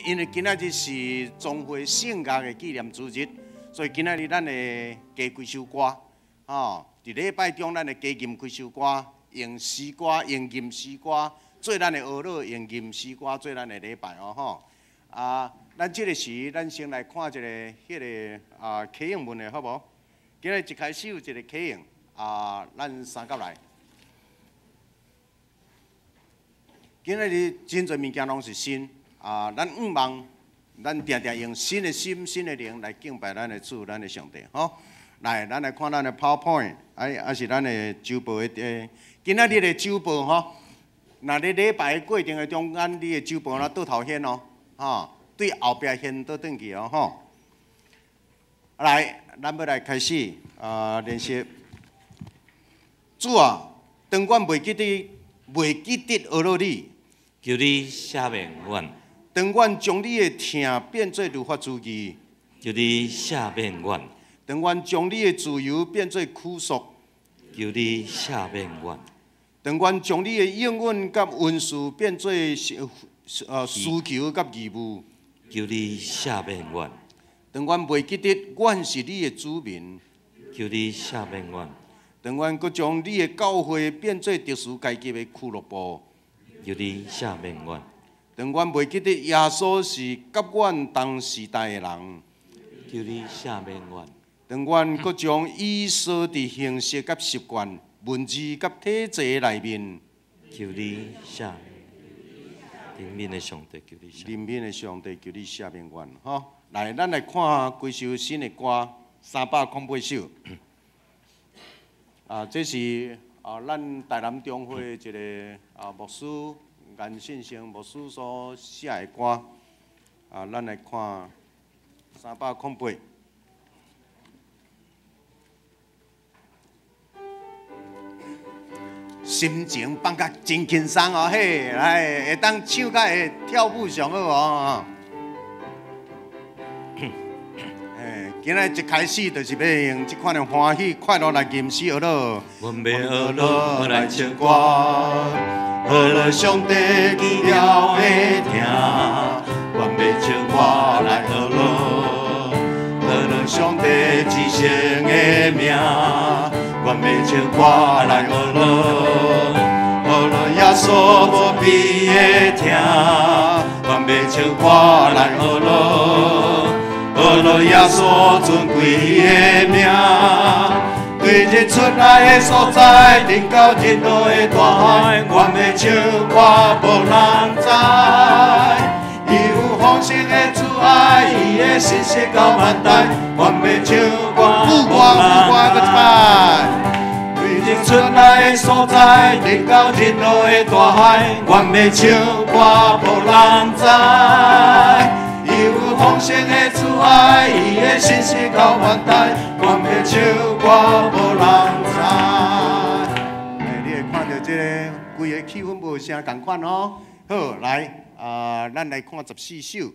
因為今仔日是總會聖樂的紀念主日，所以今仔日咱會加幾首歌，吼，佇禮拜中咱會加吟幾首歌，用詩歌，用吟詩歌做咱的哀樂，用吟詩歌做咱的禮拜哦，吼。啊，咱這个時，咱先來看一个彼个啟應文的好無？今日一開始有一个啟應啊，咱三甲來。今仔日真濟物件攏是新啊，咱向望，咱定定用新的心、新的靈來敬拜咱的主、咱的上帝，吼。來，咱來看咱的 PowerPoint，哎，抑是咱的周報的。今仔日的周報吼，若你禮拜的過程的中間，你的周報若倒頭掀哦，吼，對後壁掀倒轉去哦，吼。來，咱欲來開始練習。主啊，當阮袂記得，袂記得呵咾你，求你赦免阮。當阮將你的疼變做律法主義，求你赦免阮。當阮將你的自由變做拘束，求你赦免阮。當阮將你的應允佮恩賜變做需求佮義務，求你赦免阮。當阮袂記得阮是你的子民，求你赦免阮。當阮閣將你的教誨變做特殊階級的俱樂部，求你赦免阮。當阮袂記得耶穌是佮阮同時代的人，求你赦免阮。當阮閣將以掃佇形式佮習慣、文字佮體制內面，求你赦免。憐憫的上帝，求你赦。憐憫的上帝，求你赦免阮。吼，來，咱來看幾首新的歌，308首。啊，這是咱台南中會一个牧師顏信生牧師所寫的歌。啊，咱來看308。心情放甲真輕鬆哦，嘿，來會當唱甲會跳舞上好哦。嘿，今仔一開始就是欲用這款的歡喜快樂來吟詩呵咾。阮欲呵咾來唱歌，呵咾上帝奇妙的疼。阮欲唱歌來呵咾，呵咾上帝至聖的名。阮欲唱歌來呵咾，呵咾耶穌無比的疼。阮欲唱歌來呵咾，呵咾耶穌尊貴的名。對日出來的所在，直到日落的大海，阮欲唱歌無人知。伊有豐盛的慈愛，伊的信實到萬代，阮欲唱歌副歌副歌閣一擺。對日出來的所在，直到日落的大海，阮欲唱歌無人知。伊有豐盛的慈愛，伊的信實到萬代，阮欲唱歌無人知。欸，你會看著這个規个氣氛無啥仝款哦。好，來。啊，咱來看14首。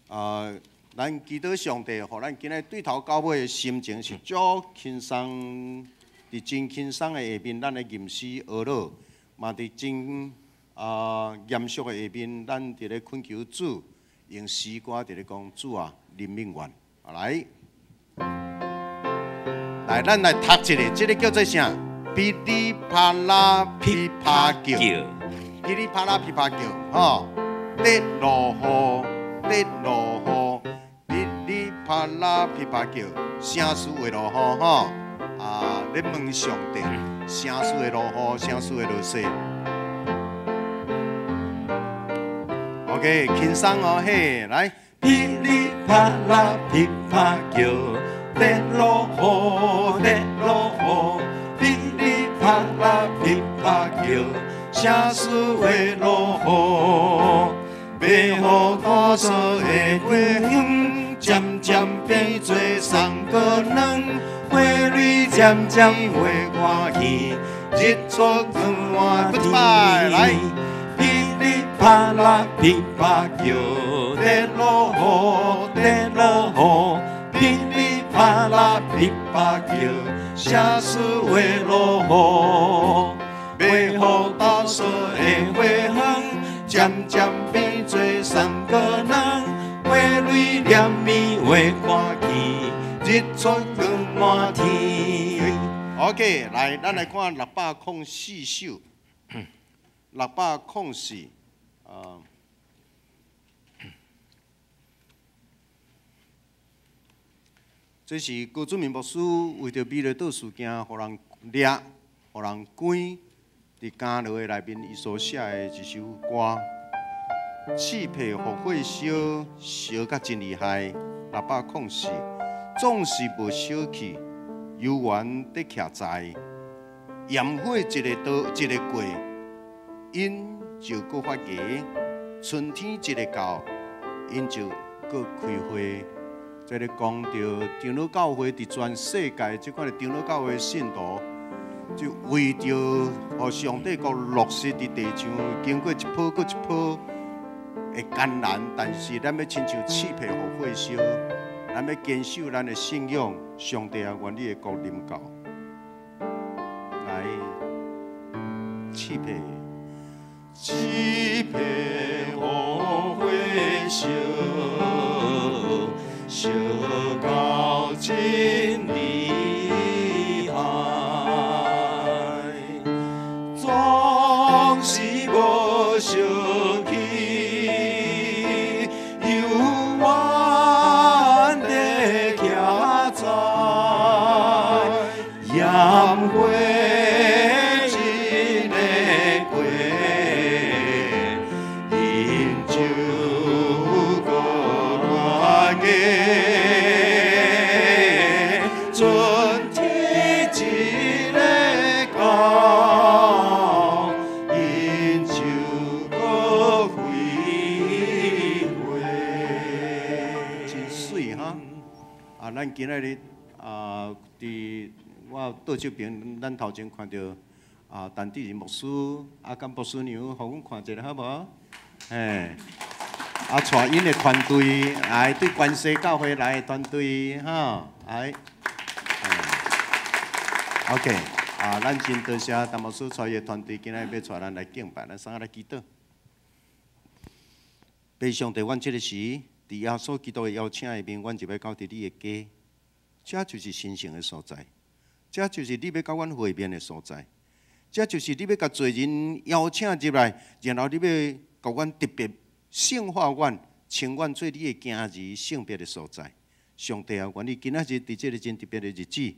啊，咱祈禱上帝，予咱今日對頭到尾的心情是足輕鬆，佇真輕鬆的下面，咱來吟詩呵咾，嘛佇真嚴肅的下面，咱佇咧懇求主，用詩歌佇咧講主啊，憐憫阮。來，來，咱來讀一个，這个叫做啥？噼里啪啦噼啪叫，噼里啪啦噼啪叫，吼！咧落雨，咧落雨，噼里啪啦噼啪叫，城市會落雨，吼！啊，咧問上帝，城市會落雨，城市會落雪。OK，輕鬆哦，嘿，來，噼里啪啦噼啪叫，咧落雨，咧落雨。噼里啪啦噼啪叫，城市會落雨，欲予古早的花香漸漸變做送果軟，花蕊漸漸花寒去，日出光滿天。來，噼里啪啦噼啪叫，咧落雨，咧落雨，噼里啪啦噼啪叫。城市會落雨，欲予大索的花园，渐渐变做三个人，花蕊连绵画看见，日出光满天。 OK，来，咱来看604首，604，啊。这是高祖明牧师为著美丽岛事件，予人掠，予人关，伫监牢的内面，伊所写的一首歌。刺皮复火烧，烧甲真厉害，604，总是无烧去，犹原伫徛在。炎火一个到一个过，𪜶就阁发芽；春天一个到，𪜶就阁开花。这个讲到长老教会伫全世界这款的长老教会信徒，就为著予上帝国落实伫地上，经过一波阁一波的艰难，但是咱欲亲像刺皮予火烧，咱欲坚守咱的信仰，上帝啊，愿你的国临到。来，刺皮，刺皮予火烧。烧到真厉害，总是无烧去，犹原伫徛在，炎火一个过，𪜶就阁发芽。春天一个到，𪜶就阁开花。真媠哈！啊，咱今仔日啊，伫我倒这边，咱头前看著啊，陈志仁牧师啊，佮牧师娘，予阮看一下好无？嘿，啊，带𪜶的团队来，对关西教会来的团队，哈，来。OK，啊，咱真多谢陈牧师带伊的团队，今仔日欲带咱来敬拜，咱三个来祈祷。父上帝，阮这个时，伫耶稣基督的邀请下面，阮就欲到伫你的家，这就是神圣的所在，这就是你欲佮阮会面的所在，这就是你欲共罪人邀请入来，然后你欲共阮特别圣化阮，称阮做你的囝儿圣别的所在。上帝啊，愿你今仔日伫这个真特别的日子，予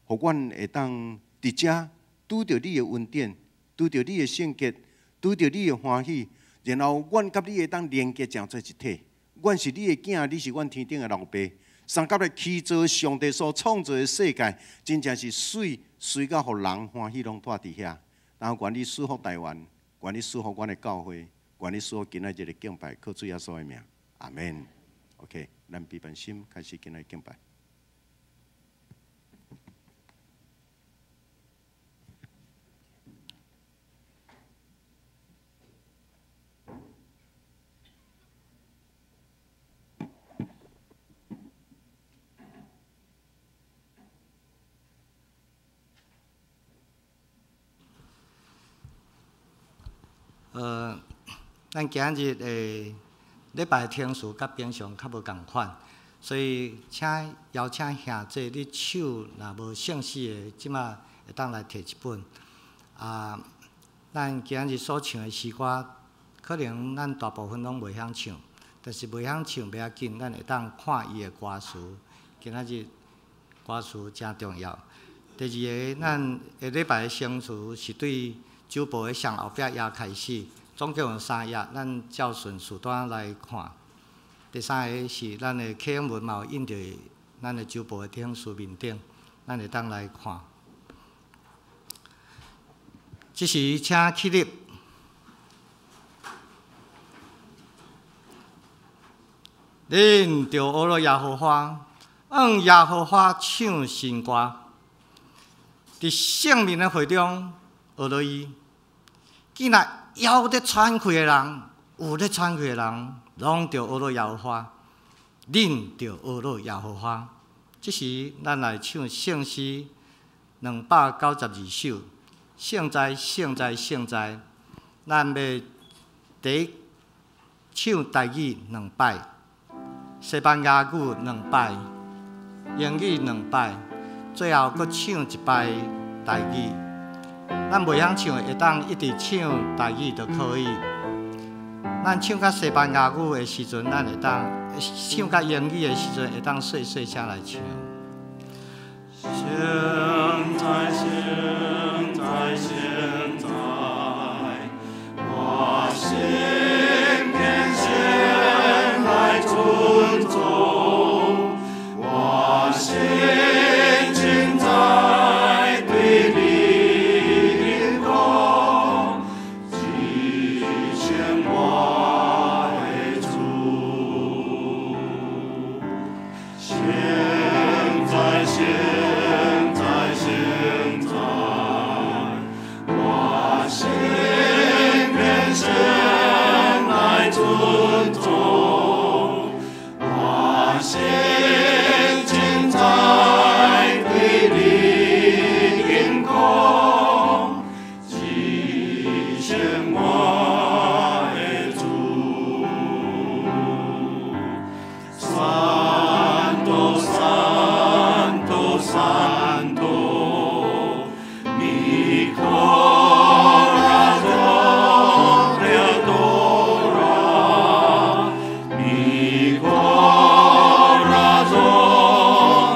阮会当伫遮拄著你的恩典，拄著你的圣洁，拄著你的欢喜，然后阮佮你会当连结成做一体。阮是你的囝，你是阮天顶的老爸。相佮来起造上帝所创造的世界，真正是媠，媠到予人欢喜拢蹛伫遐。然后愿你赐福台湾，愿你赐福阮的教会，愿你赐福今仔日的敬拜，靠主耶稣的名，阿们。OK，咱闭目心开始今仔日敬拜。咱今日的礼拜程序佮平常较无仝款，所以请邀请兄弟，你手若无圣诗的，这马会当来提一本。啊，咱今日所唱的诗歌，可能咱大部分拢袂晓唱，但是袂晓唱袂要紧，咱会当看伊的歌词。今仔日歌词诚重要。第二个，咱下礼拜的生词是对周报的上后壁页开始，总共有三页，咱照顺序单来看。第三个是咱的启英文嘛有印伫咱的周报的顶书面顶，咱会当来看。这时请起立。恁著学了耶和华，按耶和华唱新歌，伫圣民的会中学了伊。既然犹咧喘气的人，有咧喘气的人，拢著学了耶和华。恁著学了耶和华。这时，咱来唱圣诗292首，圣哉，圣哉，圣哉。咱欲第一唱台语兩擺，西班牙語兩擺，英語兩擺，最後閣唱一擺台語。咱袂曉唱，會當一直唱台語就可以。咱唱到西班牙語的時陣，咱會當唱到英語的時陣，會當細細聲來唱。現在，現在，現在，我心虔誠來尊崇，我心凊彩對你講，至聖我的主。現在，現在，現在，我心虔誠來尊崇，我心凊彩對你講，至聖我的主。Santo, Santo, Santo, mi corazón te adora, mi corazón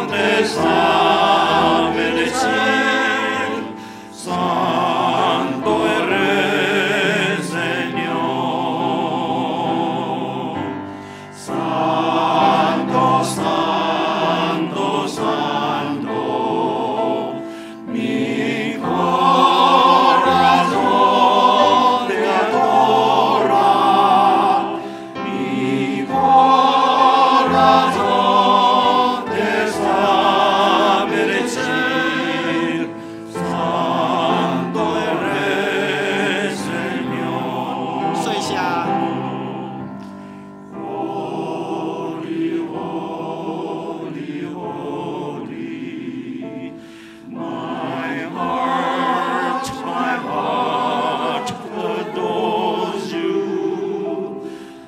te sabe decir, Santo eres, Señor. Santo, Santo, Santo, mi corazón te adora, mi corazón te sabe decir, Santo eres, Señor. 細聲。 Holy, holy, holy, my heart adores you.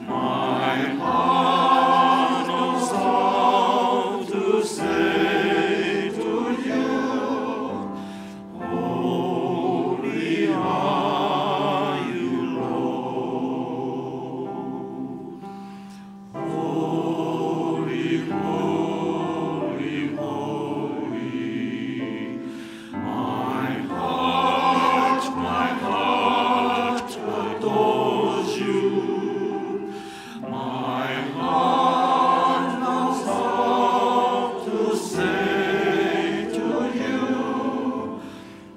My heart knows how to say to you, Holy are you, Lord. Holy, holy, holy, my heart adores you. My heart knows how to say to you,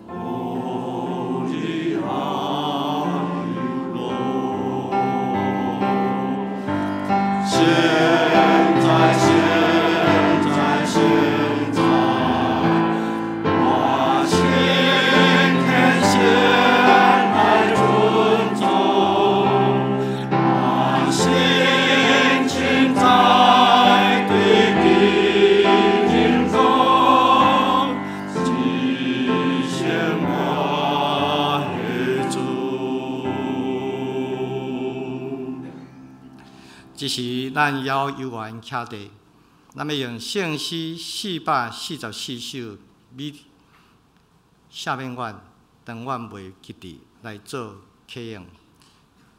Holy are you, Lord. 現在，現在，現在，我心虔誠來尊崇，我心凊彩對你講，至聖我的主。這時，咱邀有緣徛地，咱欲用聖詩444首，美赦免阮，當阮袂記得來做啟應。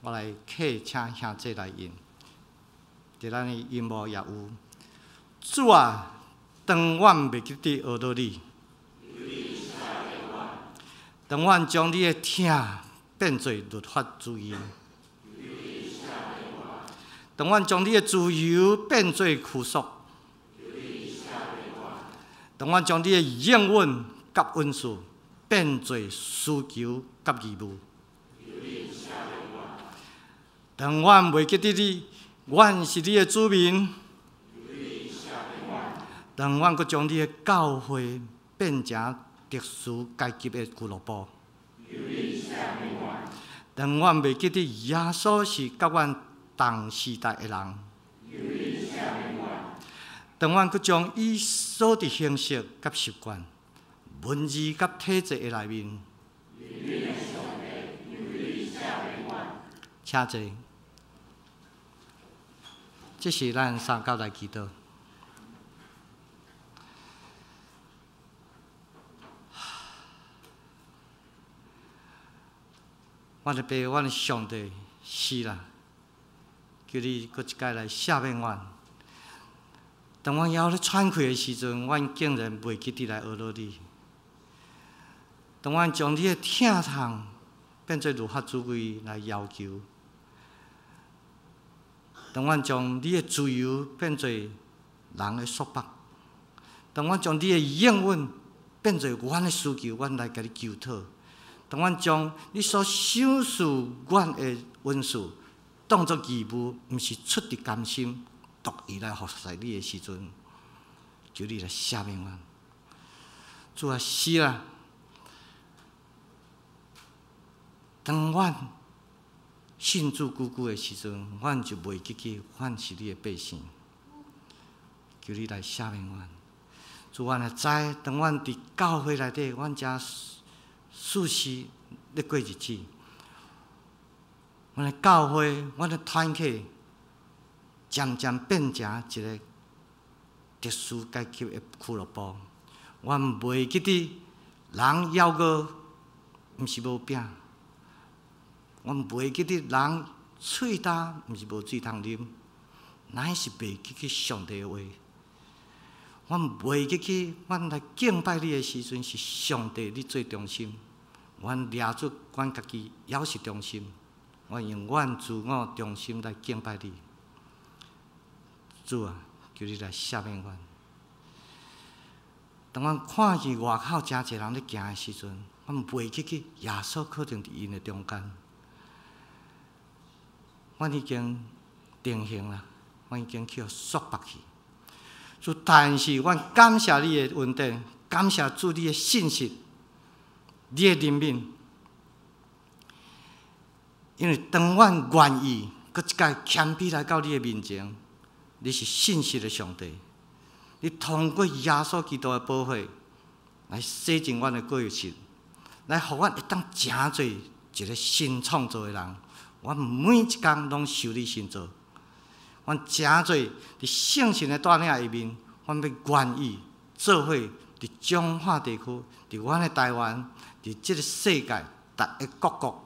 我來客請兄弟來應，佇咱的熒幕也有。主啊，當阮袂記得學到你，當阮將你的疼變做律法主義，當阮將你的自由變做拘束，當阮將你的應允佮恩賜變做需求佮義務，當阮袂記得你，阮是你的子民，當阮閣將你的教誨變成特殊階級的俱樂部，當阮袂記得耶穌是佮阮同時代的人，當阮閣將伊所的形式佮習慣、文字佮體制的內面，請坐。這是咱三甲來祈禱。阮的爸，阮的上帝，是啦，求你閣一擺來赦免阮。當阮猶咧喘氣的時陣，阮竟然袂記得來學落你。當阮將你的疼痛變做律法主義來要求，當阮將你的自由變做人的束縛，當阮將你的應允變做阮的需求，阮來共你求討。當阮將你所賞賜阮的恩賜當作義務，毋是出自甘心，獨意來服侍你的時陣，求你來赦免阮。主啊，是啦，當阮信主久久的時陣，阮就袂記起阮是你的百姓。求你來赦免阮。主，阮會知，當阮佇教會內底，阮誠舒適咧過日子。阮的教會，阮的團契，漸漸變成一個特殊階級的俱樂部。阮袂記得人枵餓，毋是無餅；阮袂記得人喙焦，毋是無水通啉。乃是袂記起上帝的話。阮袂記起，阮來敬拜你的時陣，是上帝你做中心。阮掠出阮家己猶是中心，阮用阮自我中心來敬拜你。主啊，求你來赦免阮。當阮看見外口誠濟人咧行的時陣，阮袂記起耶穌可能佇𪜶的中間。阮已經定型啦，阮已經去予束縛去。主，但是阮感謝你的恩典，感謝主你的信實，你的憐憫。因為當阮願意閣一擺謙卑來到你的面前，你是信實的上帝，你通過耶穌基督的寶血來洗淨阮的過失，來予阮會當成做一個新創造的人。阮每一工攏受你新造。阮成做佇聖神的帶領下面，阮欲願意做伙佇彰化地區，佇阮的台灣，佇這个世界逐个各國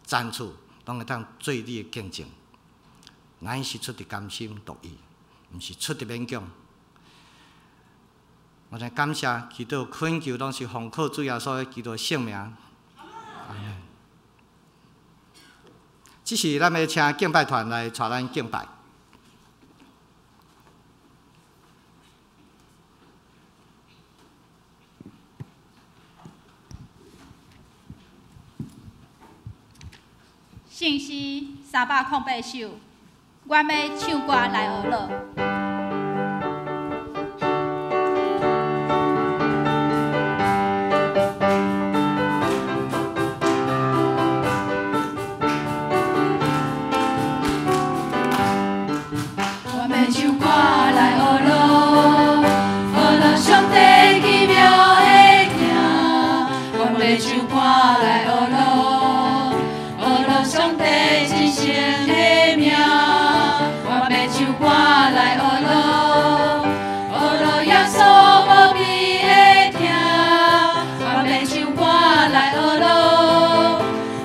展處，攏會當做你的見證。乃是出自甘心樂意，毋是出自勉強。我來感謝祈禱懇求，攏是奉靠主耶穌基督的聖名。阿們。這時，咱欲請敬拜團來帶咱敬拜。聖詩308首，我欲唱歌來學樂。我欲唱歌來學樂，學樂上帝奇妙的行。我欲唱歌來學樂，學樂上帝真聖的名。我欲唱歌來學樂，學樂耶穌無比的疼。我欲唱歌來學樂，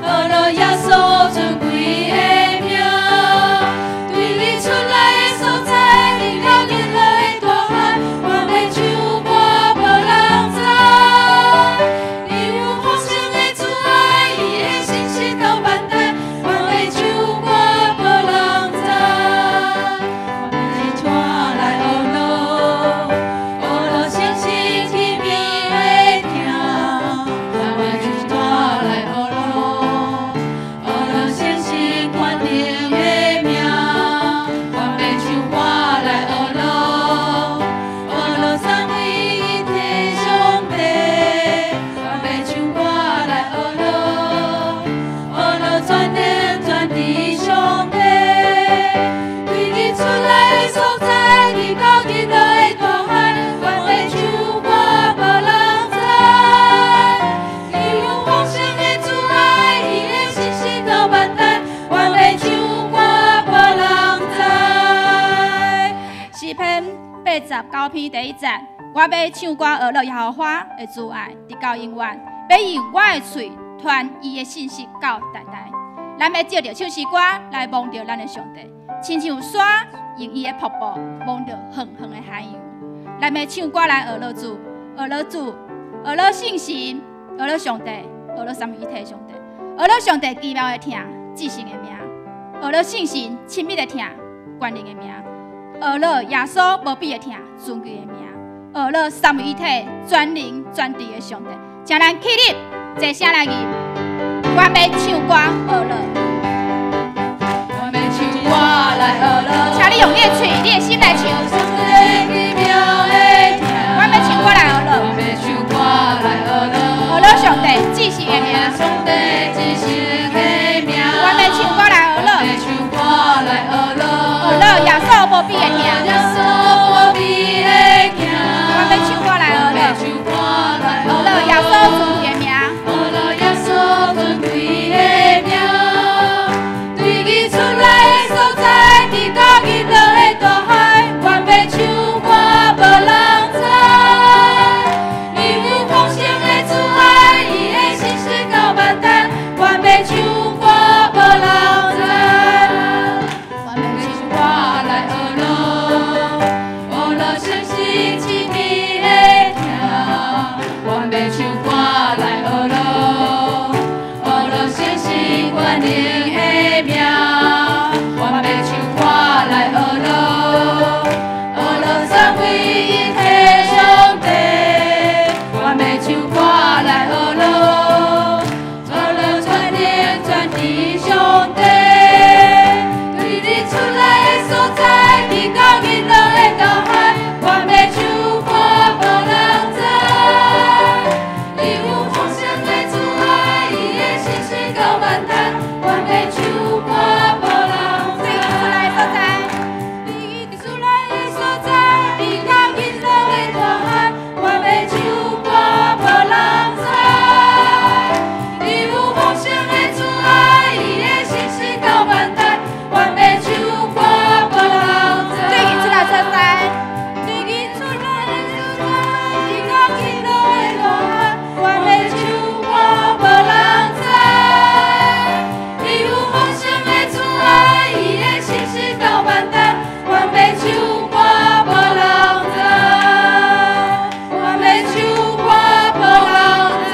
學樂耶穌尊貴的名。對日出來的所在，日落日落的大海，我欲唱歌無人知。伊有豐盛的慈愛，伊的信實到萬代，我欲19篇第一節，我欲唱歌學樂耶和華的慈愛，直到永遠，欲用我的喙傳伊的信實到代代。咱欲藉著唱詩歌來望著咱的上帝，親像山用伊的瀑布望著遠遠的海洋。咱欲唱歌來學樂主，學樂主，學樂聖神，學樂上帝，學樂三位一體的上帝，學樂上帝奇妙的疼，至聖的名，學樂聖神親密的疼，權能的名，學樂耶穌無比的疼，尊貴的名，學樂三位一體全能全智的上帝。請咱起立，齊聲來吟，我欲唱歌學樂。我欲唱歌來學樂。請你用你的喙、你的心來唱。上帝奇妙的疼。我欲唱歌來學樂。我欲唱歌來學樂。學樂上帝至聖的名。上帝至聖的名。我欲唱歌來學樂。我欲唱歌來學樂。學樂耶穌無比的疼。耶穌無比的疼。我欲唱歌來學樂。我欲唱歌來學學樂耶穌尊貴的名。學樂耶穌尊貴的名。對伊出來的所在，直到日落的大海，願欲唱歌無人知。伊有豐盛的慈愛，伊的信實到萬代，願欲唱歌無人知。願欲唱歌來學樂，學樂誠實親密的疼。願欲唱歌來學樂，學樂誠實權能的名。願欲唱歌來學樂，學樂三位一體上帝。願欲唱歌來學樂，學樂全能全智上帝。對日出來的所在，直到日落的大海，願欲唱歌無人知。伊有豐盛的慈愛，伊的信實到萬代，願欲唱歌無人知。對日出來的所在，對日出來的所在，直到日落的大海，願欲唱歌無人知。伊有豐盛的慈愛，伊的信實到萬代，願欲唱歌無人知。對日出來的所在，對日出來的所在，直到日落的大海，願欲唱歌無人知。伊有豐盛的慈愛，伊的信實到萬代，願欲唱歌無人知。願欲唱歌無人知。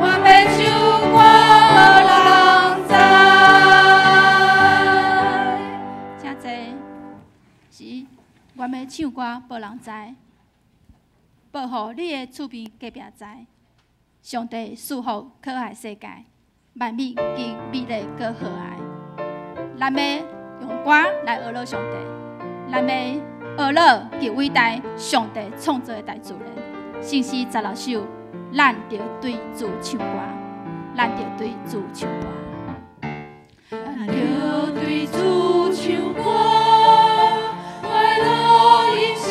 願欲唱歌無人知。請坐。是，我欲唱歌，無人知，報予你的厝邊隔壁知。上帝賜福可愛世界，萬物更美麗閣和諧。咱欲用歌來學樂上帝，咱欲學樂極偉大上帝創造的大自然。聖詩16首，咱著對主唱歌，咱著對主唱歌。咱著對主唱歌，快樂吟詩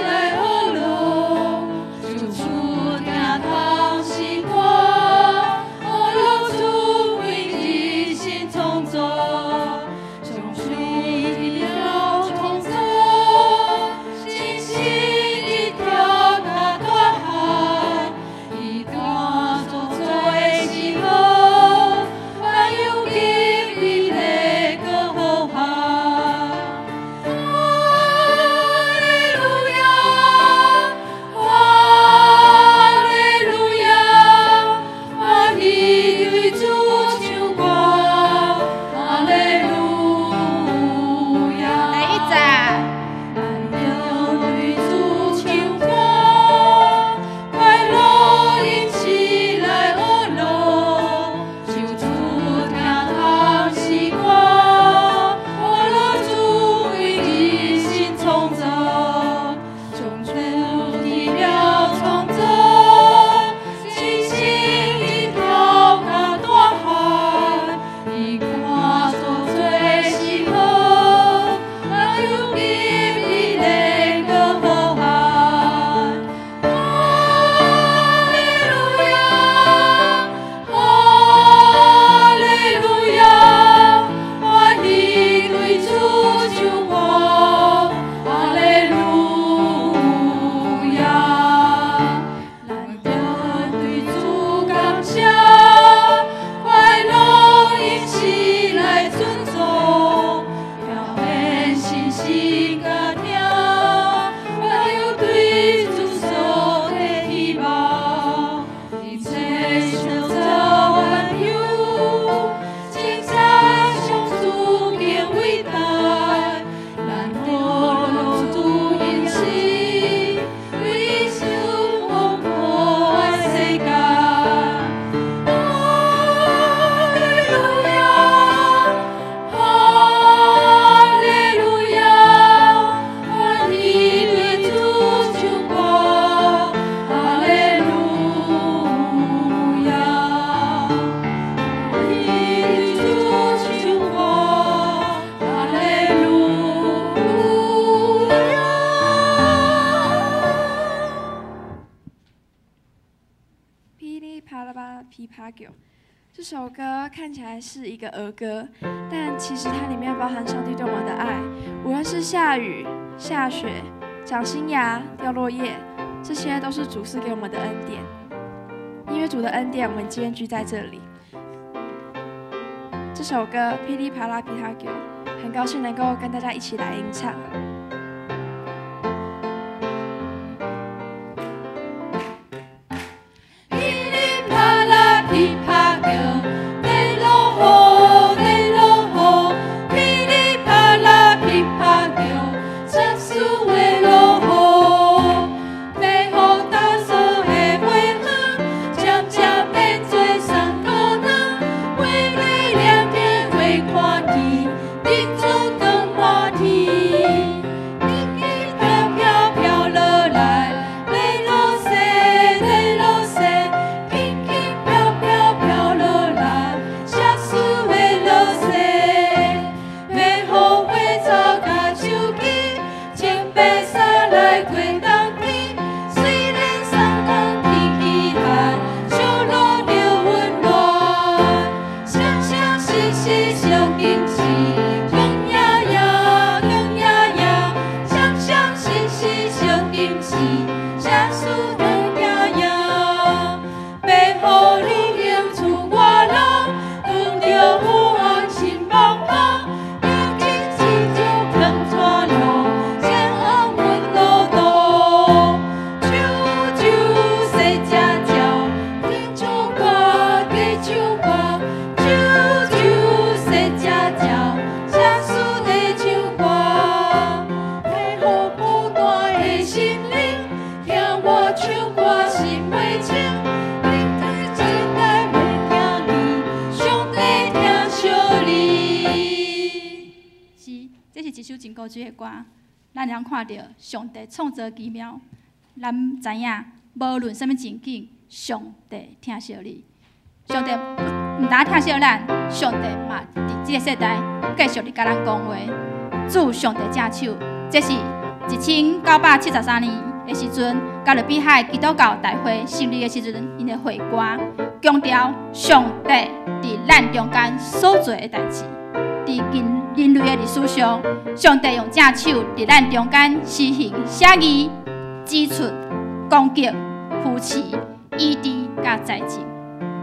來學樂，唱出聽通詩歌，學樂主為日新創造，唱出奇妙創造，信實一條大大海，伊大作做的是好，萬有極美麗閣和諧。啪叫》。這首歌看起來是一個兒歌，但其實它裡面包含上帝對我們的愛。無論是下雨、下雪、長新芽、掉落葉，這些都是主賜給我們的恩典。因為主的恩典，我們今天聚在這裡。這首歌《噼里啪啦噼啪叫》，很高興能夠跟大家一起來吟唱。噼里啪啦噼啪叫，在落雨，在落雨，噼里啪啦噼啪叫，這是為落雨，白雨打掃的花園，漸漸變做三姑娘，花蕊兩邊花看見，珍珠長滿天，飄飄飄飄落來，在落雪，在落雪，輕輕飄飄飄落來，寫詩的落雪，白雨花草佮手機，穿白衫來過冬天，雖然送冬天氣寒，小露著溫暖，雙雙實實相矜持，強呀呀，強呀呀，雙雙實實相矜持，寫詩強呀呀，白雨女行出外路，遇著有緣心茫茫，行去市場扛纸路，前往阮路途，手手洗只鸟，听唱歌，加唱歌，手手洗只鸟，写诗在唱歌，白予孤單的心靈，聽我唱歌心袂清，面對這代袂驚你，上帝疼惜你。是，這是一首真古錐的歌。咱會當看著上帝創造奇妙，咱知影無論啥物情景，上帝疼惜你。上帝毋單疼惜咱，上帝嘛佇這個世代繼續佇佮咱講話。主上帝正手，這是1973年的時陣，加勒比海基督教大會成立的時陣，𪜶的會歌，強調上帝佇咱中間所做的代誌。佇近人類的歷史上，上帝用正手佇咱中間施行寫義、指出、攻擊、扶持、醫治佮栽種。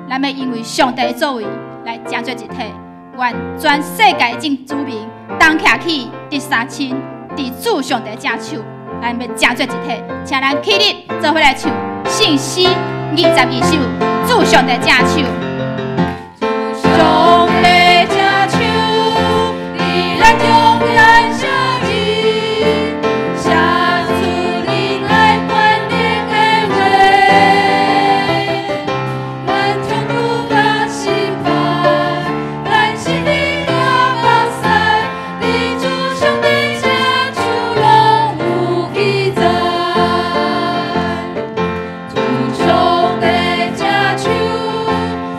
咱欲因為上帝的作為來成做一體，願全世界眾子民同徛起，佇三親，佇主上帝正手，咱欲成做一體，請咱起立做伙來唱聖詩22首，主上帝正手。上帝正手，佇咱中間寫字，寫出仁愛權能的話。咱衝突佮失敗，咱心靈佮目屎，佇主上帝正手攏有記載。主上帝正手，佇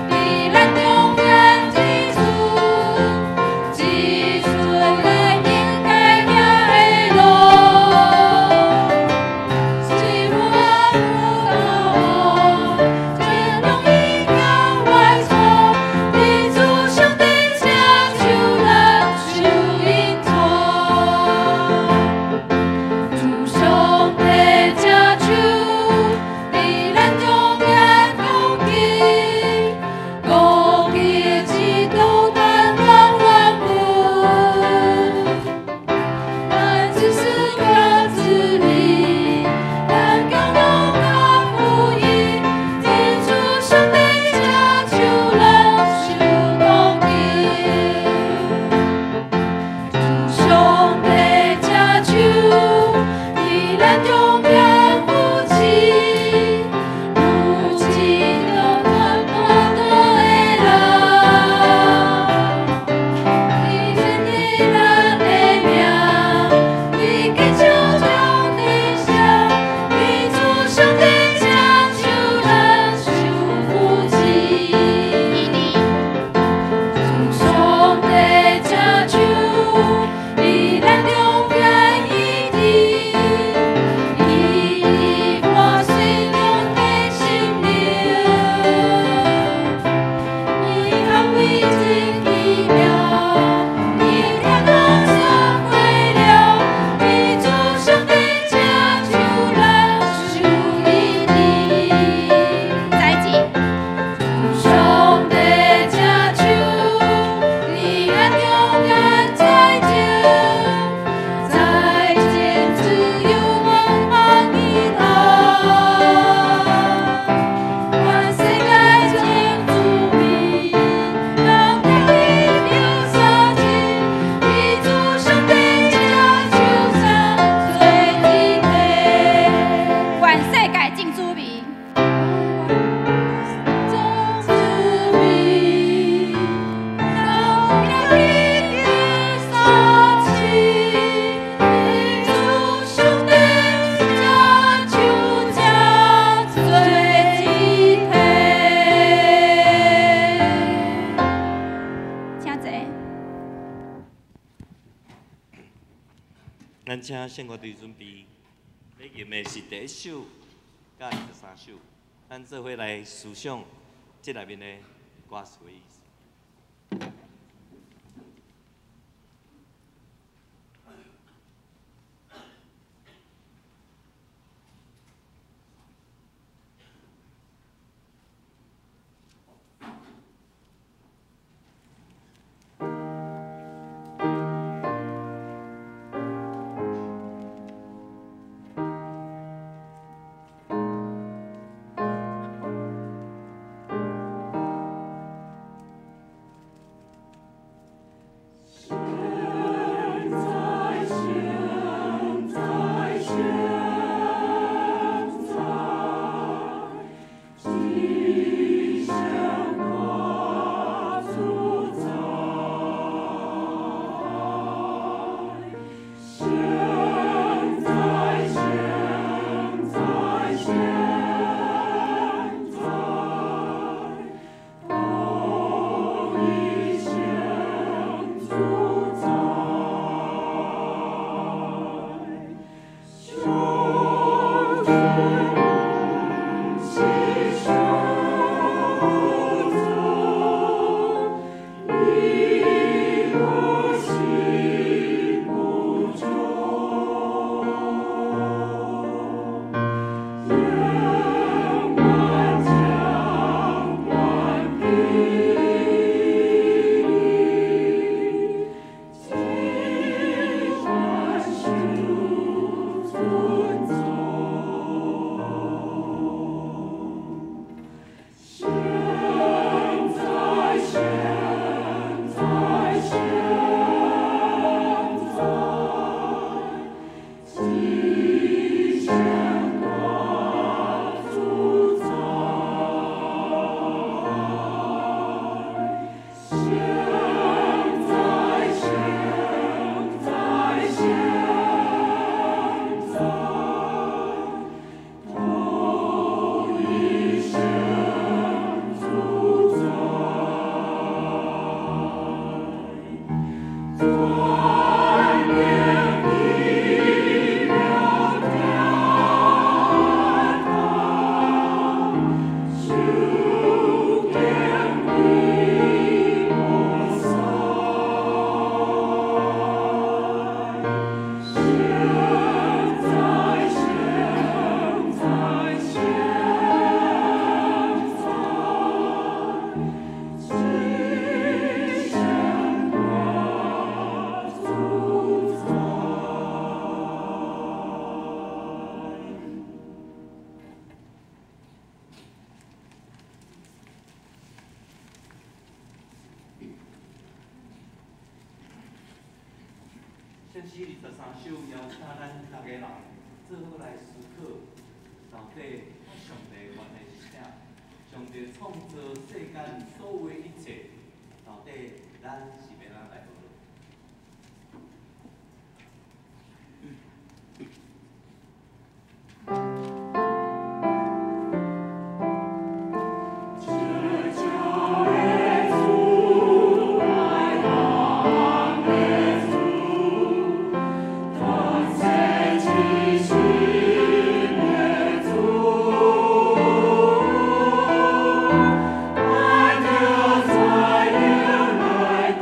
咱请圣歌队准备，欲吟的是第一首佮23首，咱做伙来思想这内面的歌词的意思。圣诗23首邀请咱逐家人做伙来思考，到底上帝原来是啥？上帝创造世间所有的一切，到底咱是欲按怎来学？在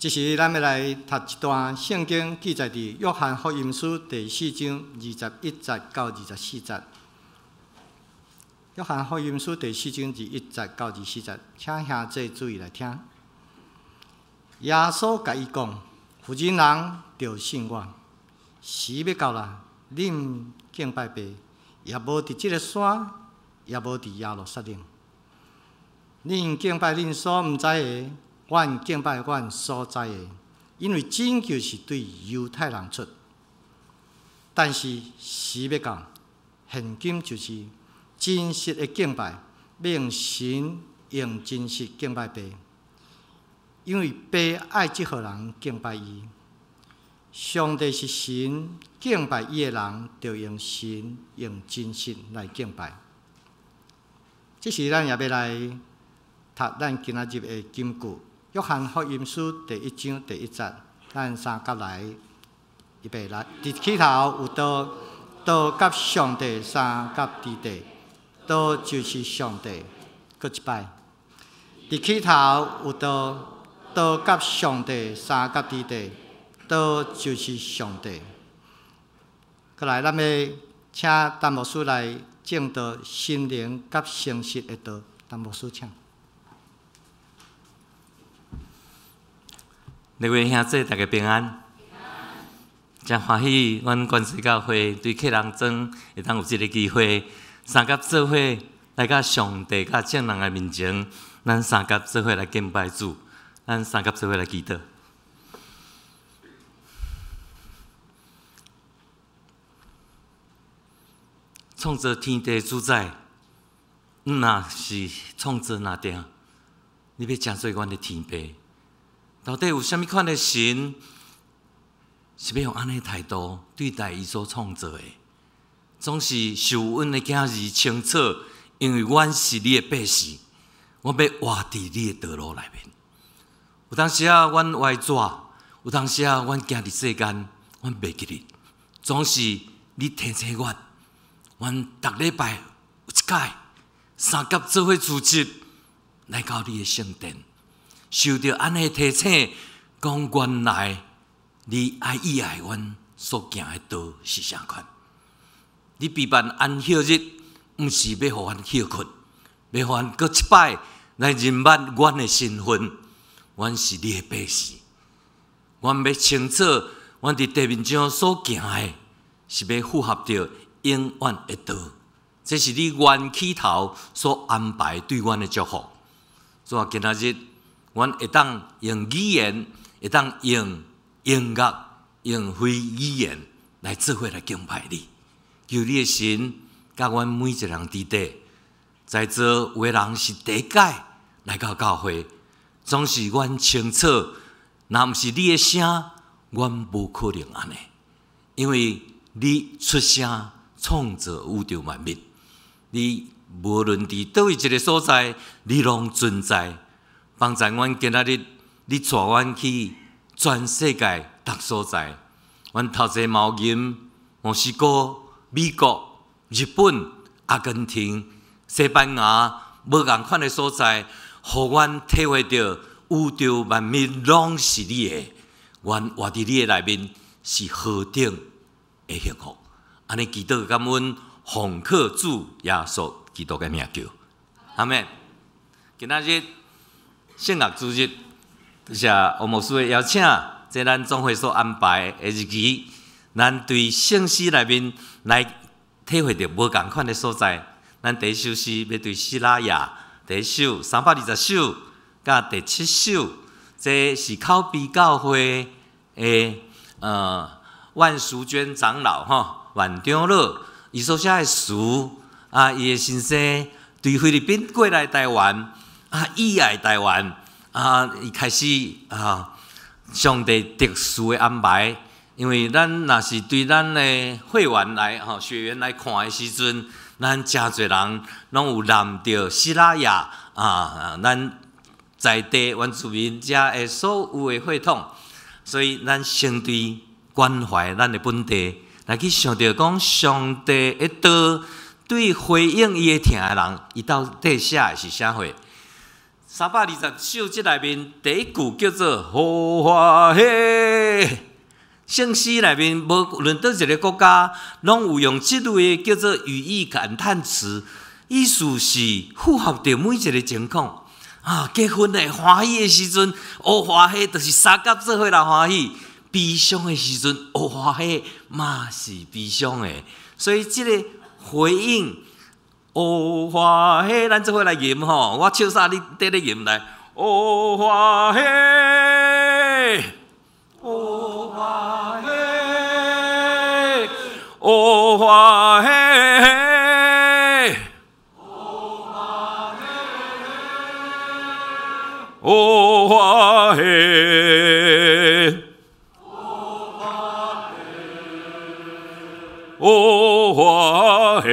這時，咱欲來讀一段聖經，記載佇約翰福音書第四章21節到24節。約翰福音書第四章21節到24節，請兄弟注意來聽。耶穌共伊講：婦人人著信我，時欲到啦，恁敬拜父，也無佇這个山，也無佇耶路撒冷。恁敬拜恁所毋知的，阮敬拜阮所知的，因為拯救是對猶太人出。但是時欲到，現今就是真實的敬拜，欲用神用真實敬拜父，因為父愛這號人敬拜伊。上帝是神，敬拜伊的人，著用神用真實來敬拜。這時，咱也欲來讀咱今仔日的金句。約翰福音書第一章第一節，咱三甲來，預備來。佇起頭有道，道佮上帝相佮佇地，道就是上帝。閣一擺，佇起頭有道，道佮上帝相佮佇地，道就是上帝。閣來，咱欲請陳牧師來證道心靈佮誠實的道。陳牧師，請。各位兄弟，大家平安。誠歡喜，阮關西教會對客人莊會當有這个機會，三佮做伙來到上帝佮眾人的面前，咱三佮做伙來敬拜主，咱三佮做伙來祈禱。創造天地主宰，若是創造若定，你欲成做阮的天父？到底有啥物款的神，是欲用按呢態度對待伊所創造的？總是受阮的囝兒清楚，因為阮是你的百姓，我欲活佇你的道路內面。有當時仔阮歪轉，有當時仔阮行佇世間，阮袂記得。總是你提醒阮，阮逐禮拜有一擺三佮做伙聚集來到你的聖殿。受著按呢提醒，講原來你愛意愛阮所行的道是啥款？你備辦安息日，毋是欲予阮歇睏，欲予阮閣一擺來認捌阮的身份。阮是你的百姓，阮欲清楚，阮佇地面上所行的，是欲符合著永遠的道。這是你原起頭所安排對阮的祝福。主啊，今仔日，阮會當用語言，會當用音樂，用非語言來做伙來敬拜你。求你的神，佮阮每一個人佇底，在座有的人是第一擺來到教會，總是阮清楚，若毋是你的聲，阮無可能按呢。因為你出聲創造宇宙萬物，你無論佇佗位一个所在，你攏存在。幫助阮今仔日，你帶阮去全世界逐所在。阮頭前貓銀、墨西哥、美國、日本、阿根廷、西班牙，無仝款的所在，予阮體會著宇宙萬物攏是你的。阮活佇你的內面是何等的幸福。按呢祈禱感恩，奉靠主耶穌基督的名求，阿們。今仔日聖樂主日，多謝王牧師的邀請，這咱總會所安排的日期，咱對聖詩內面來體會著無仝款的所在。咱第一首詩欲對西拉雅，第一首320首，佮第七首，這是口碑教會的萬淑娟長老吼，萬長老，伊所寫的詞啊，伊的先生對菲律賓過來台灣。啊！意愛台灣啊！伊開始啊，上帝特殊的安排，因為咱若是對咱的會員來吼學員來看的時陣，咱誠濟人攏有攬著西拉雅啊，咱在地原住民遮的所有的血統，所以咱先對關懷咱的本地，來去想著講上帝的道對回應伊的疼的人，伊到底寫的是啥貨？ 320首這內面第一句叫做好歡喜。聖詩內面無論佗一个國家，攏有用這類的叫做語義感嘆詞，意思是符合著每一个情況。啊，結婚的歡喜的時陣，烏歡喜，就是三甲做伙來歡喜；悲傷的時陣，烏歡喜嘛是悲傷的。所以這个回應，烏歡喜，咱做伙來吟吼，我唱啥你綴咧吟來，烏歡喜，烏歡喜，烏歡喜。烏歡喜，烏歡喜，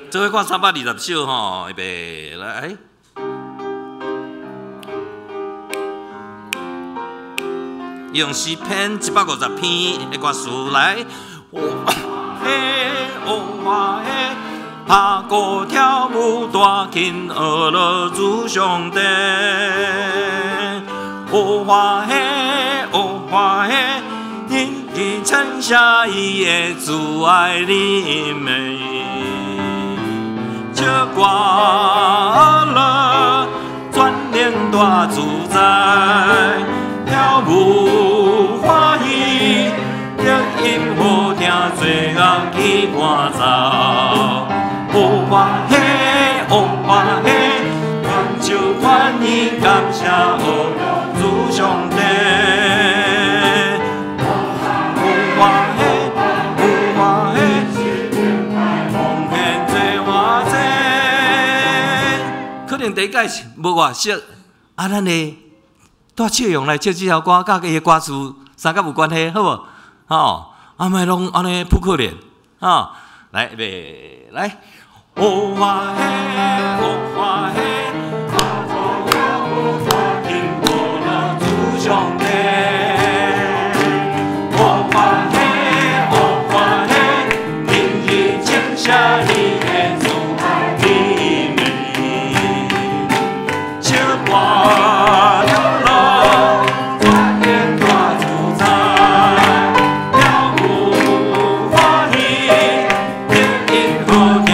做伙看320首吼，預備來。用詩篇150篇的歌詞來。烏歡喜，烏歡喜。拍鼓跳舞，大慶學樂主上帝。烏歡喜，烏歡喜，日日稱謝伊的慈愛憐憫。唱歌樂，全能大自在，跳舞歡喜，低音好聽，做樂器伴奏。烏歡喜，烏歡喜，全手歡喜，感謝主上帝。烏歡喜，烏歡喜，奉獻做偌濟。可能第一擺是無偌熟，啊，咱的帶笑容來唱這首歌，佮伊的歌詞三角有關係，好無？吼，啊，莫攏按呢撲克臉，吼，來，預備，來。烏歡喜，烏歡喜，聽我主上帝。烏歡喜，烏歡喜，日日稱謝你的慈愛憐憫。唱歌樂，全能大自在，跳舞歡喜，低音好聽。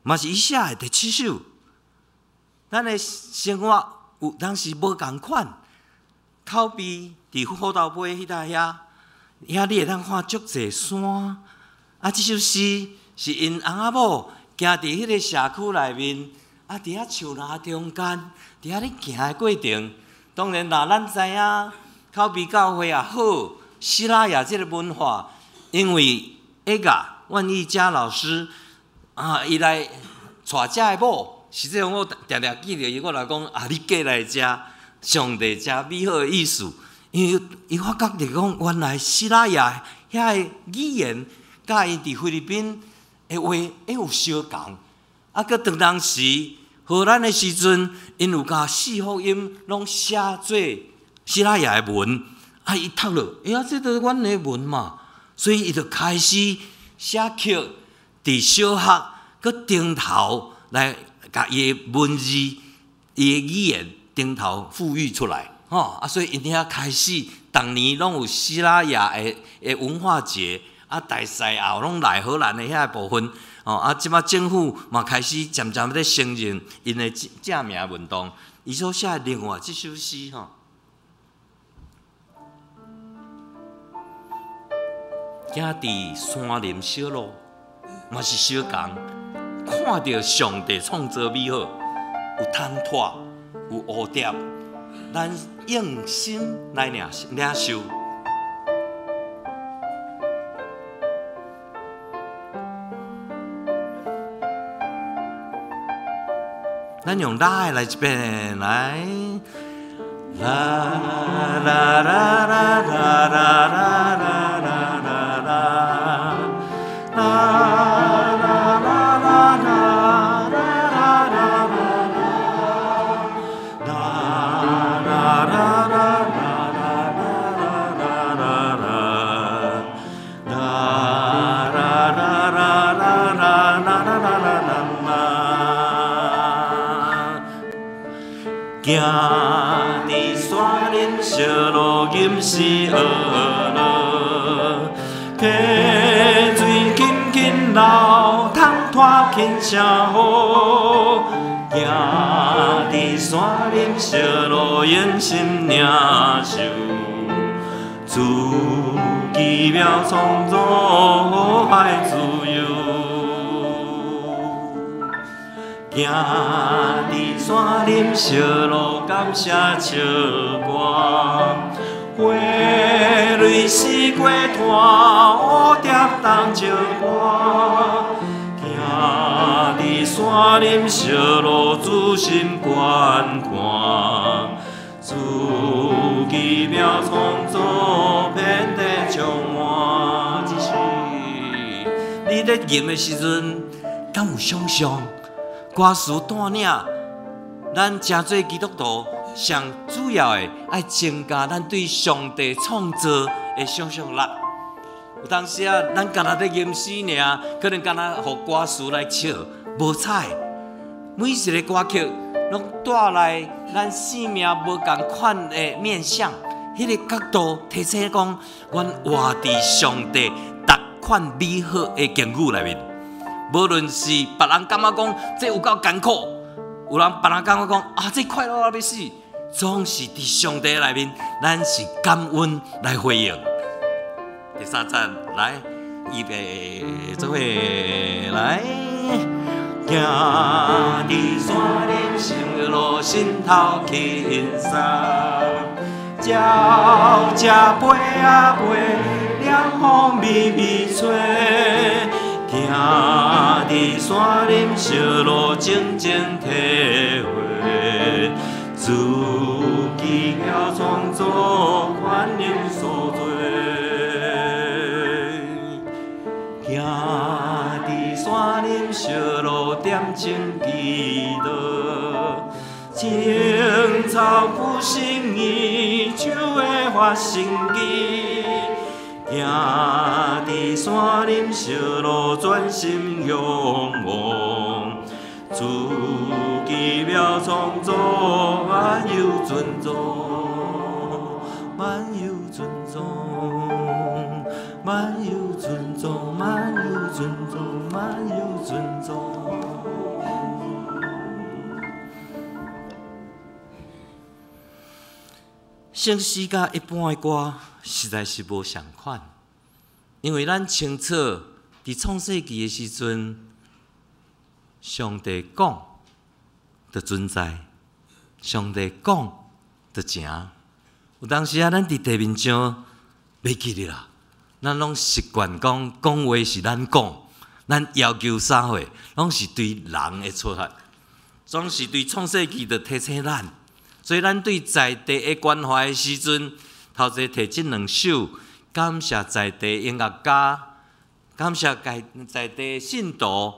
嘛是伊寫的第七首。咱的生活有當時無仝款，口碑佇虎頭尾彼搭遐，遐你會當看足濟山。啊，這首詩是𪜶翁仔某行佇彼个社區內面，啊，佇遐樹林中間，佇遐咧行的過程。當然啦，咱知影口碑教會也好，西拉雅這个文化，因為埃個萬義嘉老師。啊！伊來娶遮的某，實際上我定定記著伊，我來講啊，你過來遮，上帝遮美好的意思，因為伊發覺著講，原來西拉雅遐个語言，佮𪜶佇菲律賓的話會有相仝。啊，閣當當時荷蘭的時陣，𪜶有共四福音攏寫做西拉雅的文，啊，伊讀落，哎呀，這都阮的文嘛，所以伊就開始寫曲。佇小學閣頂頭來共伊的文字、伊的語言頂頭賦予出來，吼啊！所以𪜶遐開始，逐年攏有西拉雅的文化節，啊，大西洋攏來荷蘭的遐部分，吼啊！這擺政府嘛開始漸漸咧承認𪜶的正名運動。伊所寫的另外這首詩，吼，行佇山林小路。嘛是相仝，看著上帝創造美好，有窗拖，有蝴蝶，咱用心來領受。咱用拉的來一遍，來，啦啦啦啦行伫山林小路，吟诗学乐，溪水轻轻流，通拖轻声雨。行伫山林小路，用心领受，主奇妙创造爱自由。行伫山林小路，感谢唱歌，花蕊四过拖，蝴蝶同唱歌。行伫山林小路，仔心观看，主奇妙创造，遍地充满。只是你咧吟的时阵，敢有想象？歌词带领咱成做基督徒，上主要的爱增加咱对上帝创造的想象力。有当时啊，咱干焦咧吟诗尔，可能干焦予歌词来笑，无彩。每一个歌曲拢带来咱生命无仝款的面向，彼个角度提醒讲，阮活伫上帝逐款美好的境遇内面。无论是别人感觉讲这有够艰苦，有人别人感觉讲啊这快乐到欲死，总是伫上帝内面，咱是感恩来回应。第三节来，预备做伙来，行伫山林小路，心头轻松，鸟只飞啊飞，凉风微微吹。行伫山林小路，静静体会，主奇妙创造，宽容所做。行伫山林小路，点钟祈祷，青草枯心意，就会发生机。行伫山林小路，专心仰望，主奇妙创造，万有尊重，万有尊重，万有尊重，万有尊重，万有尊重。圣诗佮一般的歌实在是无相款，因为咱清楚伫创世纪的时阵，上帝讲就存在，上帝讲就成。有当时啊，咱伫地面上袂记得啦，咱拢习惯讲讲话是咱讲，咱要求啥货，拢是对人的出发，总是对创世纪就提醒咱。所以咱对在地的关怀的时阵，头前提这两首，感谢在地音乐家，感谢在地信徒，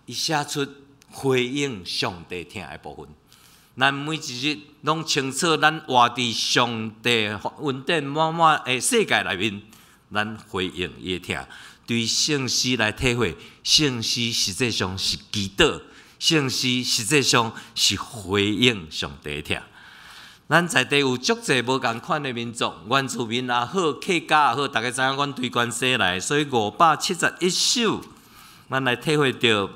伊写出回应上帝疼的部分。咱每一日拢清楚，咱活伫上帝恩典满满的世界内面，咱回应伊的疼，对圣诗来体会，圣诗实际上是祈祷，圣诗实际上是回应上帝的疼。咱在地有足济无仝款的民族，原住民也好，客家也好，大家知影阮对关西来，所以571首，咱来体会著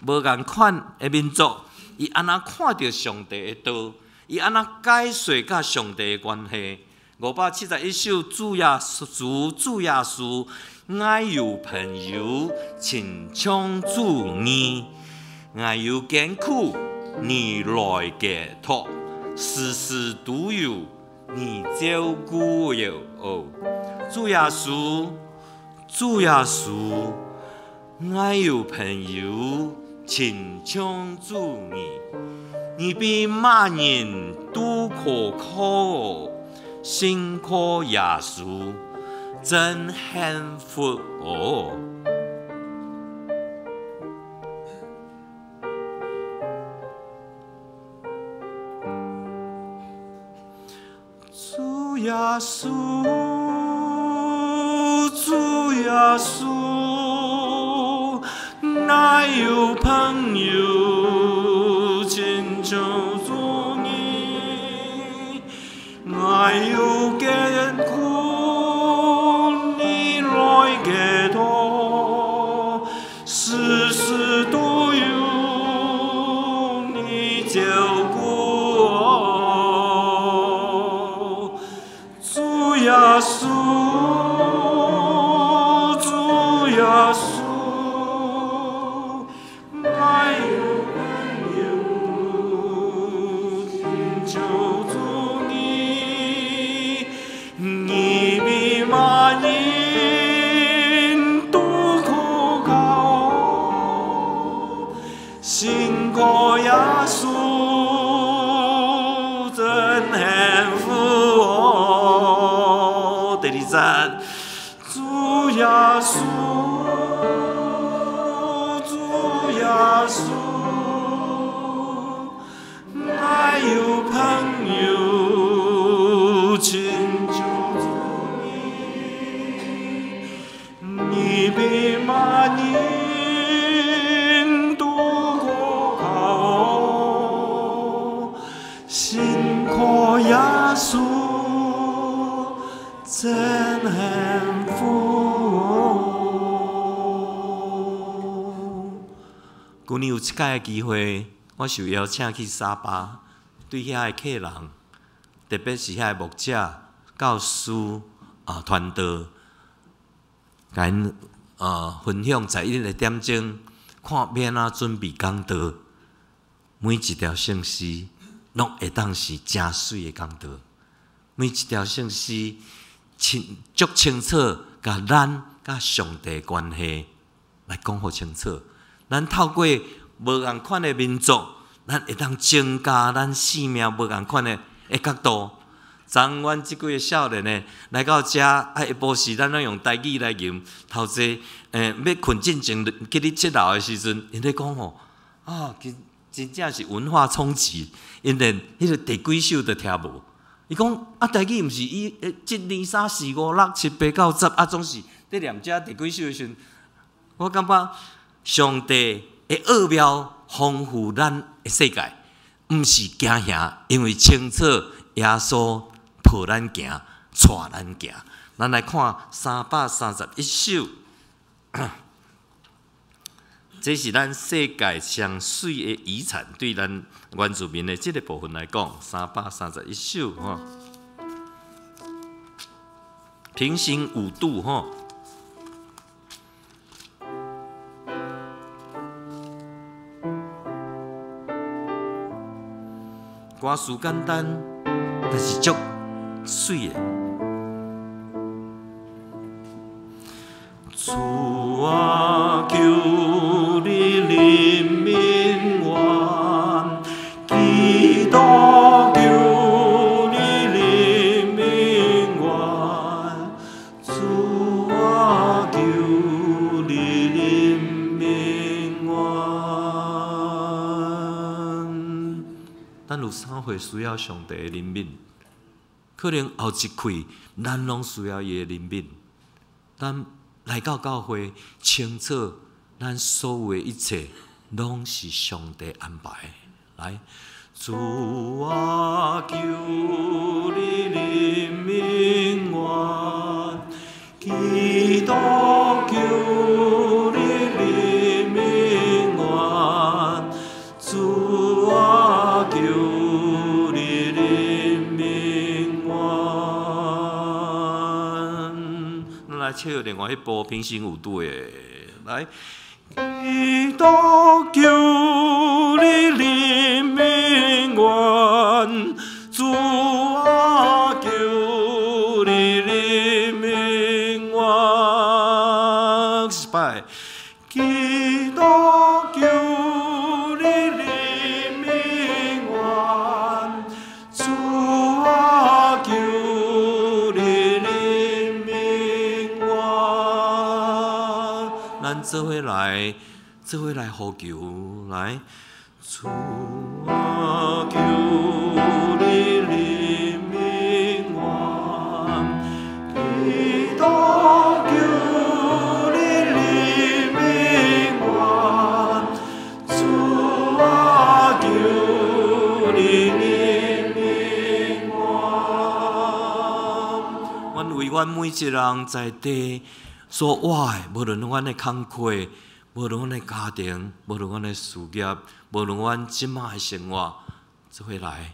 无仝款的民族，伊按怎看著上帝的道，伊按怎解释佮上帝的关系。571首，主耶稣，主耶稣，我有朋友，亲像主义，我有艰苦，你来解脱。时时都有你照顾哟，主耶稣，主耶稣，我有朋友，亲像主义，你比万人都可靠，信靠耶稣，真幸福哦。主耶稣，主耶稣，我有朋友，亲像主你，爱有坚固，你来寄托，时时都有你照顾我。主耶稣，主耶稣，爱有朋友，求助你，你比万银都可靠，胜过耶稣真幸福哦。第二节，主耶稣，主耶稣，爱有朋友，请求助你，你比万银都可靠，胜过耶稣真幸福哦。旧年有一摆的机会，我受邀请去沙巴，对遐的客人，特别是遐的牧者、教师啊、传道，共𪜶分享11个点钟，看欲按怎准备讲道。每一条圣诗拢会当是诚媠的讲道，每一条圣诗清足清楚，共咱佮上帝关系来讲予清楚。咱透过无仝款的民族，咱会当增加咱生命无仝款的角度。昨阮这几个少年的来到遮，啊，下晡时咱拢用台语来吟，头先，欲睏进前去咧七楼的时阵，𪜶咧讲吼，啊，真真正是文化冲击，𪜶连彼个第几首都听无。伊讲啊，台语毋是伊，一、二、三、四、五、六、七、八、九、十，啊，总是伫念遮第几首的时阵，我感觉上帝的奥妙丰富咱的世界，毋是惊吓，因为清楚耶稣抱咱行，带咱行。咱来看331首，这是咱世界上媠的遗产，对咱原住民的这个部分来讲，331首吼，平行五度吼。歌词简单，但是足媠的。主啊，求你怜悯我，基督求你怜悯我，主啊，求你怜悯我。咱有啥会需要上帝的怜悯？可能后一气，咱拢需要伊的怜悯。咱来到教会，清楚咱所有的一切，拢是上帝安排的。来，主啊，求你怜悯我，基督求你怜悯我，主啊，求你怜悯我。咱来唱另外一部平行五度的，来。基督求你怜悯我，主啊，求你怜悯我。一摆。基督求你怜悯我，主啊，求你怜悯我。咱做伙来，做伙来呼求，来。主啊，求你怜悯我，基督求你怜悯我，主啊，求你怜悯我。為阮每一人在地所活的，無論阮的工課，無論阮的家庭，無論阮的事業，無論阮這馬的生活，做伙來。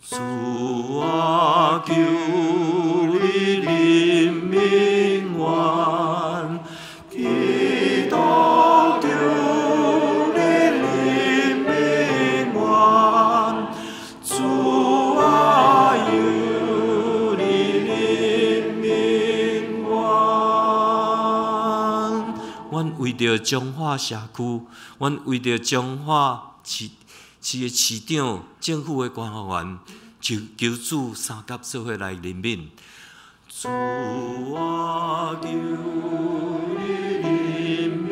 主啊，求你憐憫阮，基督求你憐憫阮，主啊，求你憐憫阮。阮為著彰化社區，阮為著彰化市市的市長、政府的官員，求求主相佮做伙來憐憫。主啊，求你憐憫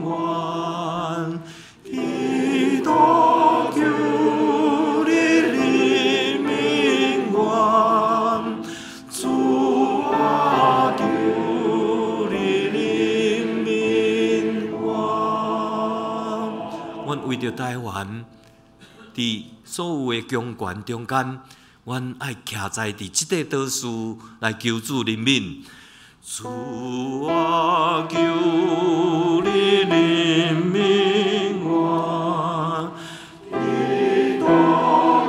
阮，基督求你憐憫阮，主啊，求你憐憫阮。阮為著台灣，佇所有的強權中間，阮愛徛在佇這塊島嶼來求主憐憫。主啊，求你憐憫阮，基督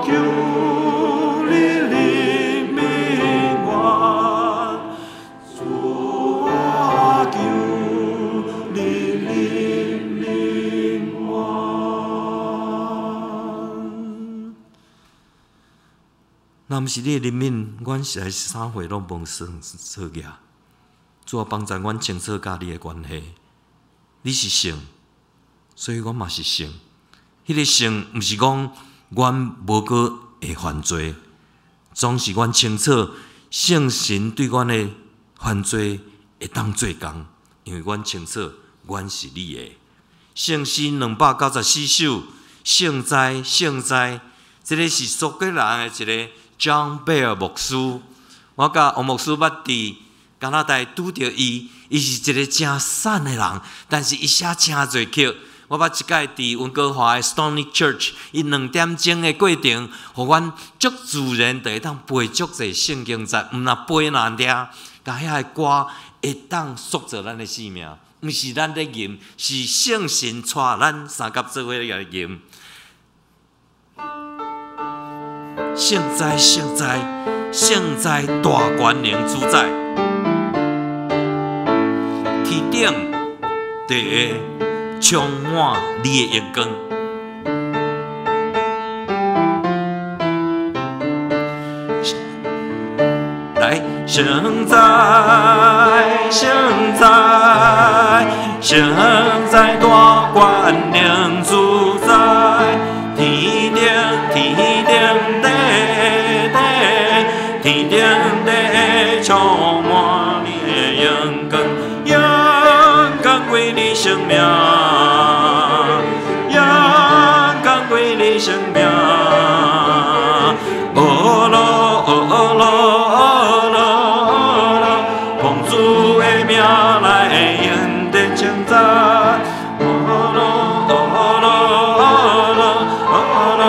求你憐憫阮，主啊，求你憐憫阮。若毋是你的憐憫，阮實在是啥貨攏無算做額。主啊，幫助阮清楚佮你的關係。你是聖，所以阮嘛是聖。彼個聖毋是講阮無閣會犯罪，總是阮清楚聖神對阮的犯罪會當做工，因為阮清楚阮是你的。聖詩294首，聖哉聖哉，這个是蘇格蘭的一个 John Bell 牧師。我佮王牧師捌佇加拿大拄著伊，伊是一个誠善的人，但是伊寫誠濟曲。我捌一擺佇溫哥華的 Stony Church，伊2點鐘的過程，予阮足自然就會當背足濟聖經節，毋若背難聽，共遐个歌會當塑造咱的生命，毋是咱咧吟，是聖神帶咱相佮做伙來吟。聖哉聖哉聖哉大權能主宰，天頂地下充滿你的榮光。來，聖哉聖哉聖哉大權能主宰，天頂天頂地地，天頂地充滿你的榮光，榮光歸你聖名，榮光歸你聖名。阿羅阿羅阿羅阿羅，奉主的名來贏得稱讚。阿羅阿羅阿羅阿羅，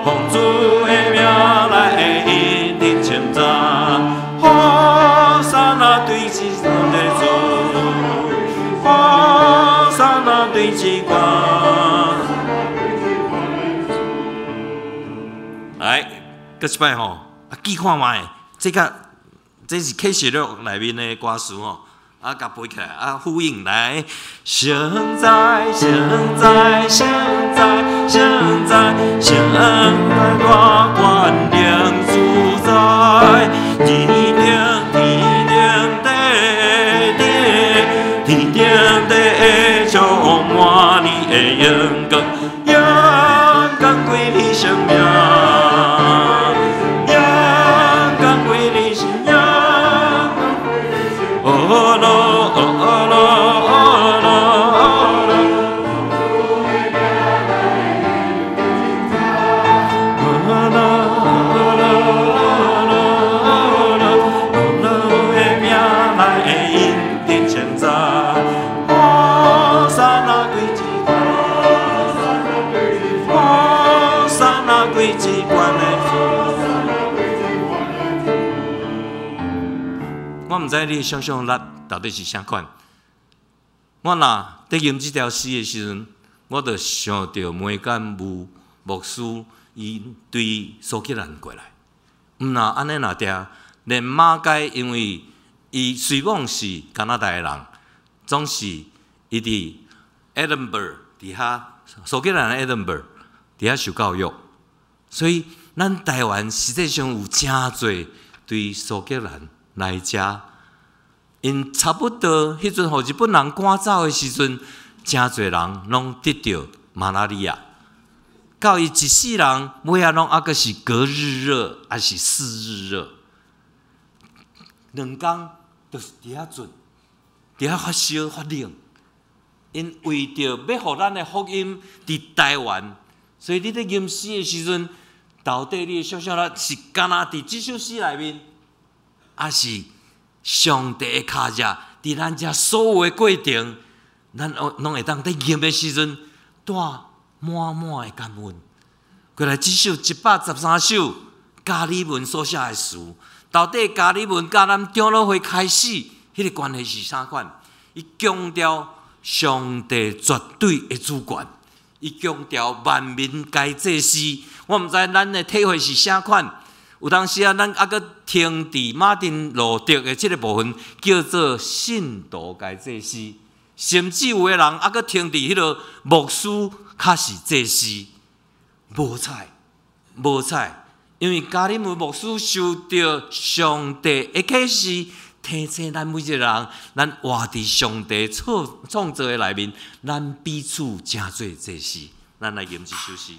奉主的名來贏得稱讚。和散那對至高的主，和散那對至高。來，閣一擺吼，啊記看覓，這個這是啟示錄內面的歌詞吼，啊，共背起來，啊，呼應來。聖哉聖哉聖哉聖哉聖哉大權能主宰，天頂天頂地地，天頂地充滿你的榮光，榮光歸你聖名，榮光歸你聖名。阿羅阿羅阿羅阿羅，阿羅阿羅阿羅阿羅，我毋知你的想象力到底是啥款。我若伫吟這條詩的時陣，我就想著梅干武牧師伊對蘇格蘭過來，毋若按呢若定，連馬偕因為伊雖罔是加拿大的人，總是伊佇 Edinburgh 佇遐蘇格蘭的 Edinburgh 佇遐受教育，所以咱台灣實際上有誠濟對蘇格蘭來遮，𪜶差不多彼陣予日本人趕走的時陣，誠濟人攏得著馬拉利亞。到伊一世人，尾仔攏猶閣是隔日熱，抑是四日熱？兩工就是佇遐轉，佇遐發燒發冷。𪜶為著欲予咱的福音佇台灣，所以你咧吟詩的時陣，到底你的想象力是敢若佇這首詩內面，抑是上帝的跤跡佇咱遮所有的過程，咱攏會當佇吟的時陣帶滿滿的感恩。過來這首113首加里文所寫的詞，到底加里文佮咱長老會開始彼个關係是啥款？伊強調上帝絕對的主權，伊強調萬民皆祭司。我毋知咱的體會是啥款。有當時啊，咱猶閣聽佇馬丁路德的這个部分叫做信徒皆祭司，甚至有的人猶閣聽佇彼个牧師較是祭司，無彩，無彩，因為加里文牧師受著上帝的啟示，提醒咱每一個人，咱活佇上帝創創造的內面，咱彼此成做祭司。咱來吟這首詩。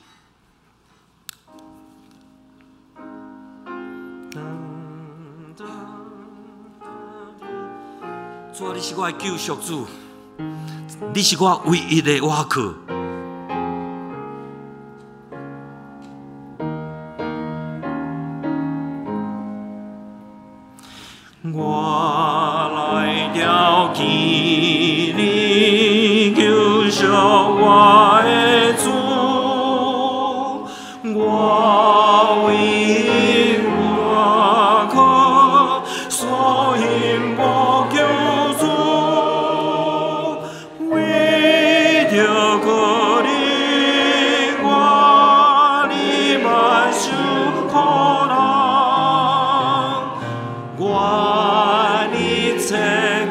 主啊，你是我的救贖主，你是我唯一的依靠。我來朝見你，救贖我的主，我為我靠，所以無救主，為著可憐我，你萬受苦難，我一切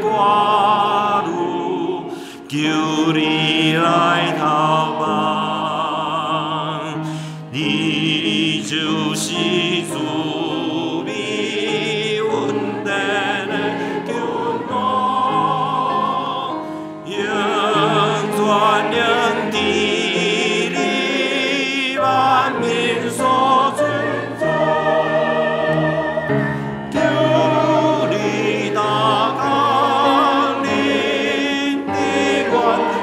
掛慮，求你來投放，你就是慈悲恩典的救主，永全能治理萬民所尊重。求你大降臨，你願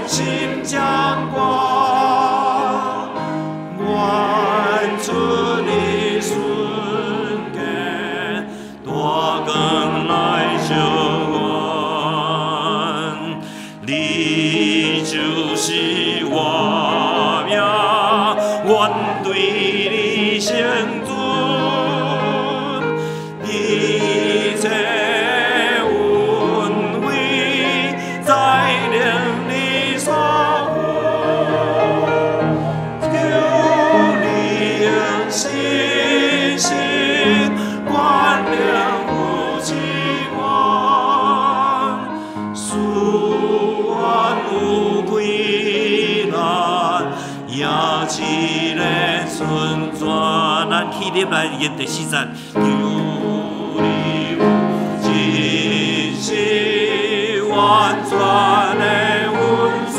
心掌管，願出你瞬間，大光來照阮。你就是我命，願對你成尊。一切恩惠在靈裡所賦，求你用信心關聯扶持我，雖然有困難，也一个存在。咱起立來吟第四節。求你有真實完全的恩賜。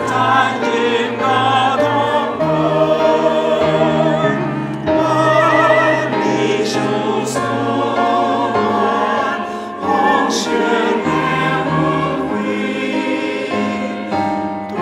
戰兢甲痛苦，願你受所願，豐盛的恩惠，對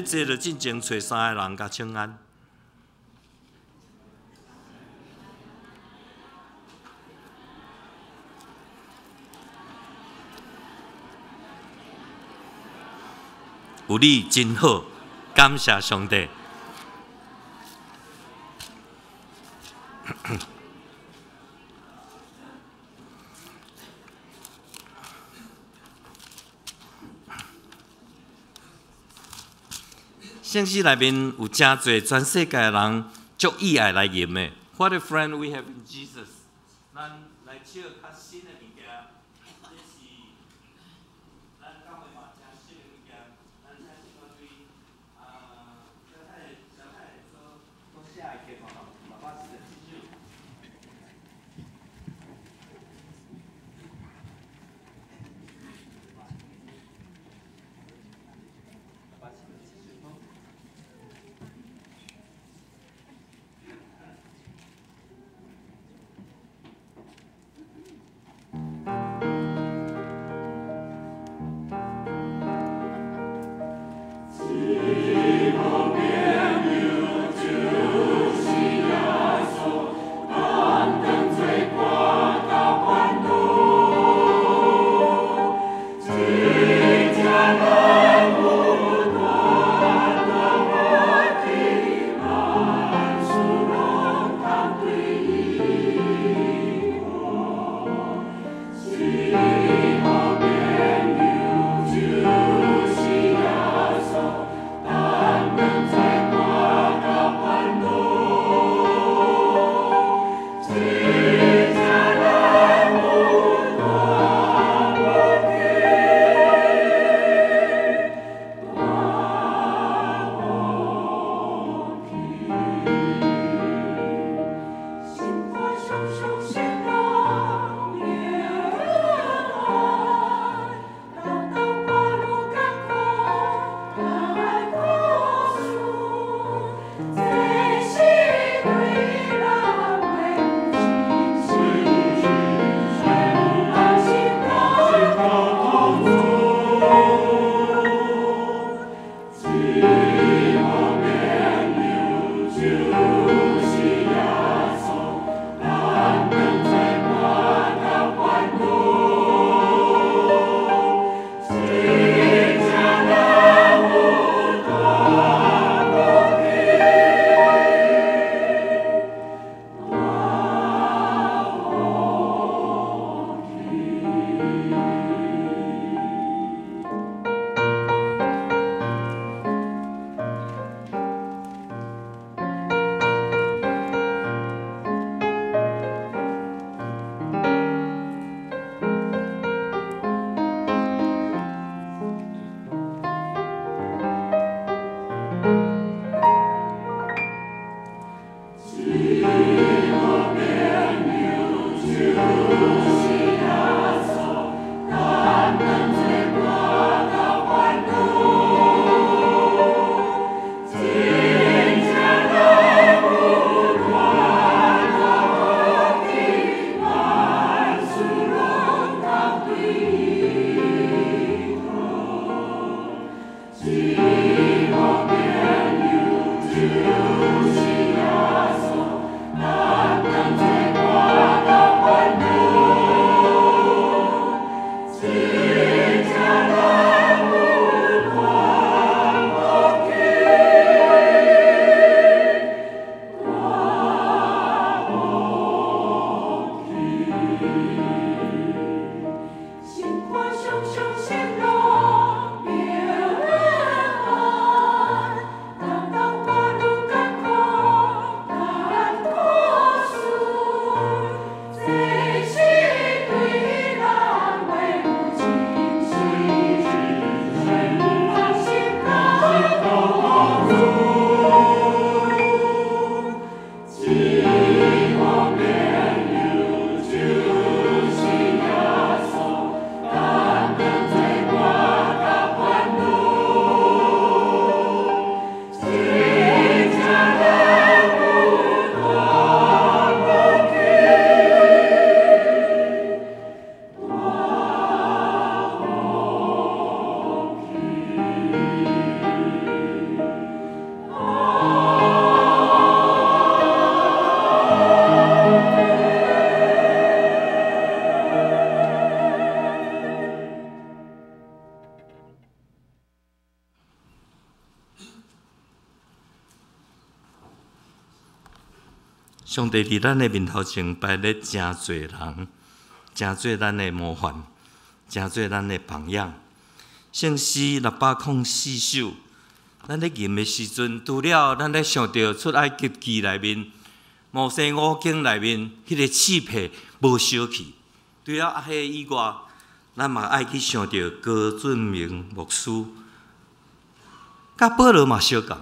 坐落進前，揣三个人共請安。有你真好，感謝上帝。聖詩內面有誠濟全世界的人足意愛來吟的。What a friend we have in Jesus！咱來唱較新的物件，這是咱教會嘛誠新的物件。咱請這個對啊，小太小太所所寫的曲吼，爸爸是這首。上帝佇咱的面頭前擺咧誠濟人，誠做咱的模範，誠做咱的榜樣。聖詩604首，咱咧吟的時陣，除了咱咧想著出埃及記內面、摩西五經內面彼个刺皮無燒去，除了彼个以外，咱嘛愛去想著高俊明牧師，佮保羅嘛相仝，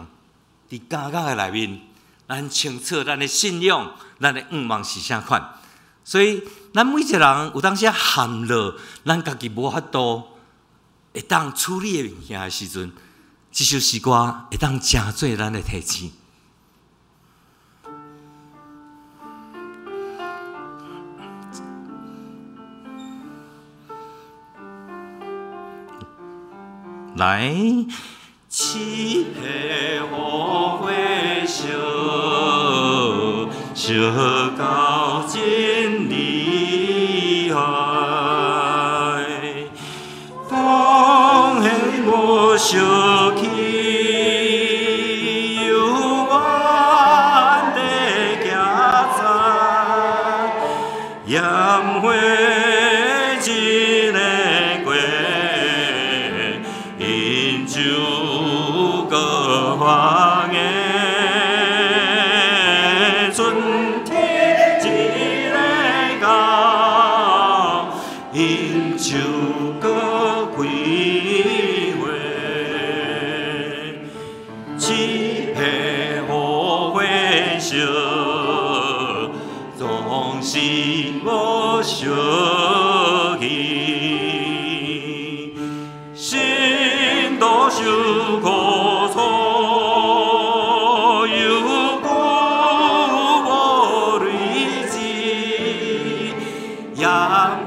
佇監獄的內面，咱清楚咱的信仰，咱的願望是啥款。所以，咱每一个人有當時陷落，咱家己無法度會當處理的物件的時陣，這首詩歌會當成做咱的提醒。來，七彼火花燒，燒到真厲害，當然無燒去，猶原在行走，炎火一个過，因就閣發芽，春天一个到，因就閣開花，七彼火花燒，總是無燒去。信徒受苦楚，猶久無累積，炎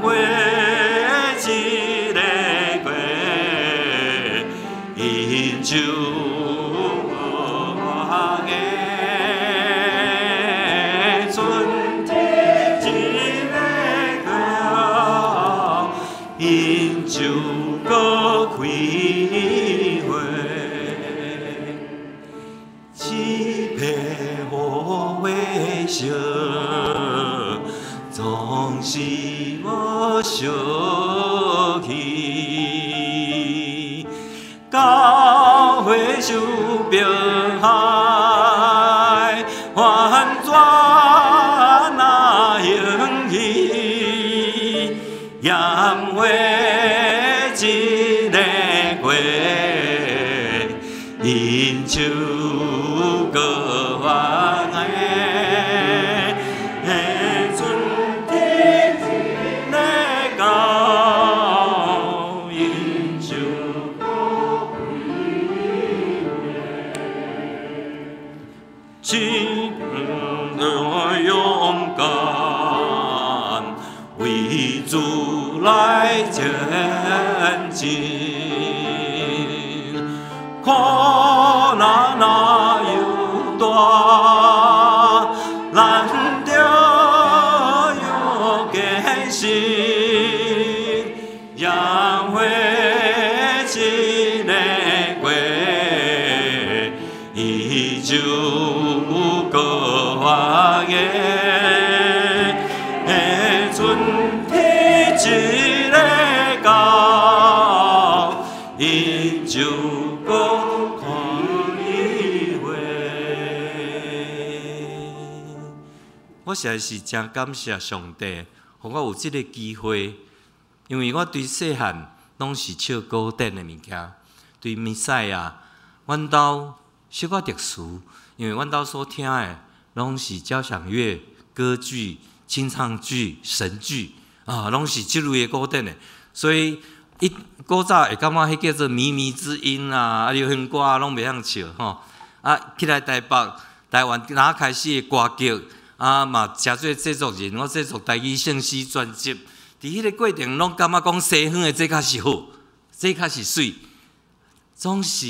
火一个過，因就發芽，春天一个到，因就閣開花，七彼火花燒，總是無燒去。教會受迫害，反轉那興起，炎火一个過，因就閣發芽，春天一个到，因就閣開花。真勇敢，為主來前進，苦難若有大，咱著有堅信，炎火一个過，伊就閣發芽，春天一个到，伊就閣開花。我實在是誠感謝上帝，予我有這个機會，因為我對細漢攏是唱古典的物件，對彌賽亞，阮兜小可特殊，因為阮兜所聽的攏是交響樂、歌劇、清唱劇、神劇啊，攏是這類的古典的，所以伊古早會感覺彼叫做靡靡之音啊，啊流行歌攏袂曉唱吼。啊，起來台北、台灣，若開始的歌劇啊，嘛誠濟製作人，我製作台語聖詩專輯，佇彼个過程攏感覺講西方的這較是好，這較是媠，總是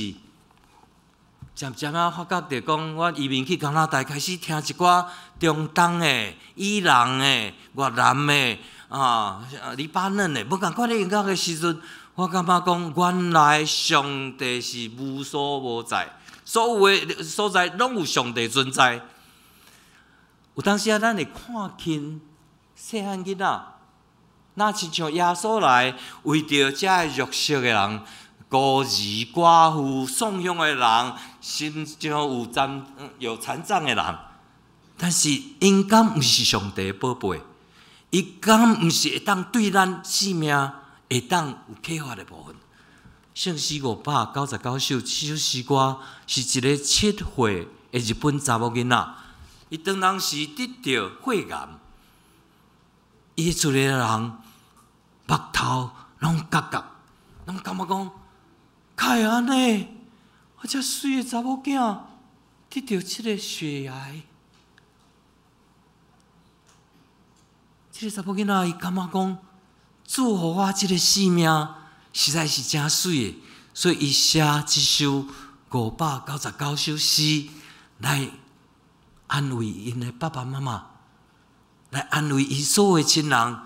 漸漸仔發覺著講，我移民去加拿大，開始聽一寡中東的、伊朗的、越南的、啊黎巴嫩的，無仝款的音樂的時陣，我感覺講，原來上帝是無所無在，所有的所在攏有上帝存在。有當時啊，咱會看輕細漢囡仔，若親像耶穌來為著遮个弱勢的人、孤兒寡婦、送養的人、身上有殘障的人，但是𪜶敢毋是上帝的寶貝？伊敢毋是會當對咱生命會當有啟發的部分？聖詩599首，這首詩歌是一个7歲的日本查某囡仔，伊當當時得著血癌，伊厝裡的人目頭攏結結，攏感覺講，哪會按呢？我遮媠的查某囝得著這个血癌，這个查某囡仔伊感覺講，主予我這个生命實在是誠媠的，所以伊寫這首599首詩來安慰𪜶的爸爸媽媽，來安慰伊所有的親人，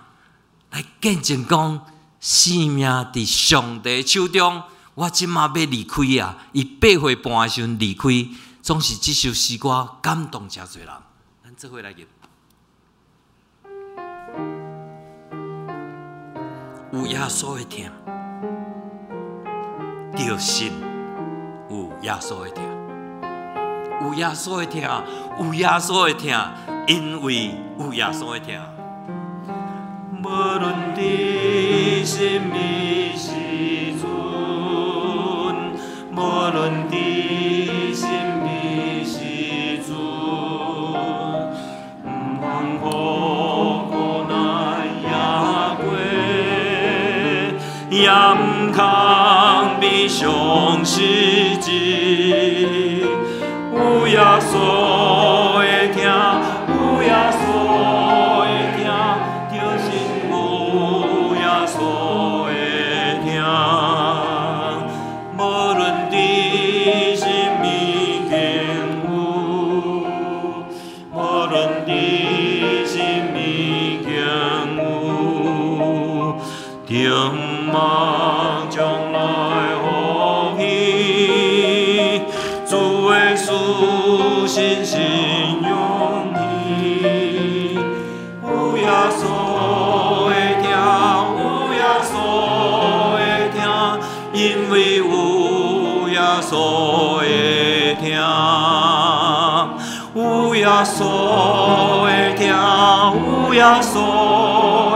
來見證講生命佇上帝手中。我這馬欲離開啊！伊8歲半的時陣離開，總是這首詩歌感動誠濟人。咱做伙來吟。有耶穌的疼，著信有耶穌的疼，有耶穌的疼，有耶穌的疼，因為有耶穌的疼。無論佇啥物時陣，無論佇啥物時陣，毋通予苦難壓過，也毋通悲傷失志。有耶穌的疼，有耶穌的疼，就是有耶穌的疼。無論佇啥物境遇，無論佇啥物境遇，展望將來福氣，主耶穌信心勇氣。有耶穌的疼，有耶穌的疼，因為有耶穌的疼。有耶穌的疼，有耶穌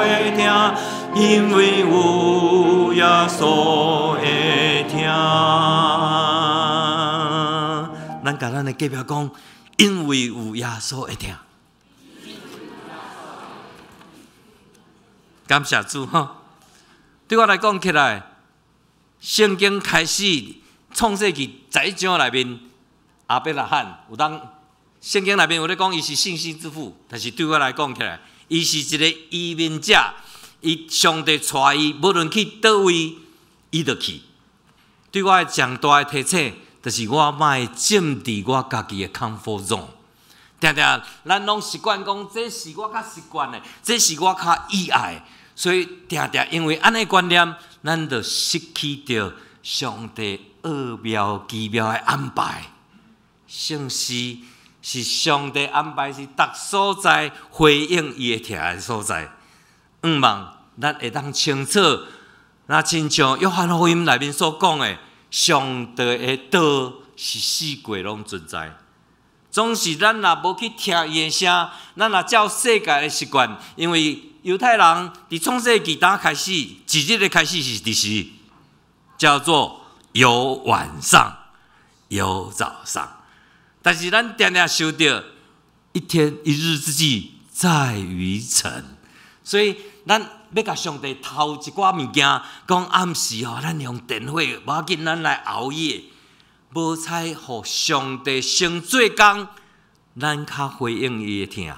的疼，因為有耶穌的疼。咱共咱的隔壁講，因為有耶穌的疼。感謝主吼！對我來講起來，聖經開始創世紀11章內面，亞伯拉罕有當聖經內面有咧講，伊是信心之父，但是對我來講起來，伊是一個移民者，伊上帝帶伊，無論去佗位，伊就去。對我的上大的提醒，就是我莫佔佇我家己的 comfort zone。定定咱攏習慣講，這是我較習慣的，這是我較喜愛的，所以定定因為按呢觀念，咱就失去著上帝奧妙奇妙的安排。聖詩是上帝安排，是逐所在回應伊的疼的所在。向望咱會當清楚，若親像約翰福音內面所講的，上帝的道是四季攏存在。總是咱若無去聽伊的聲，咱若照世界的習慣，因為猶太人佇創世紀打開始，一日的開始是佇時，叫做有晚上，有早上。但是咱定定想著一天一日之計在於晨，所以咱欲共上帝偷一寡物件，講暗時吼，咱用電火，無要緊，咱來熬夜。無采予上帝先做工，咱較回應伊的疼，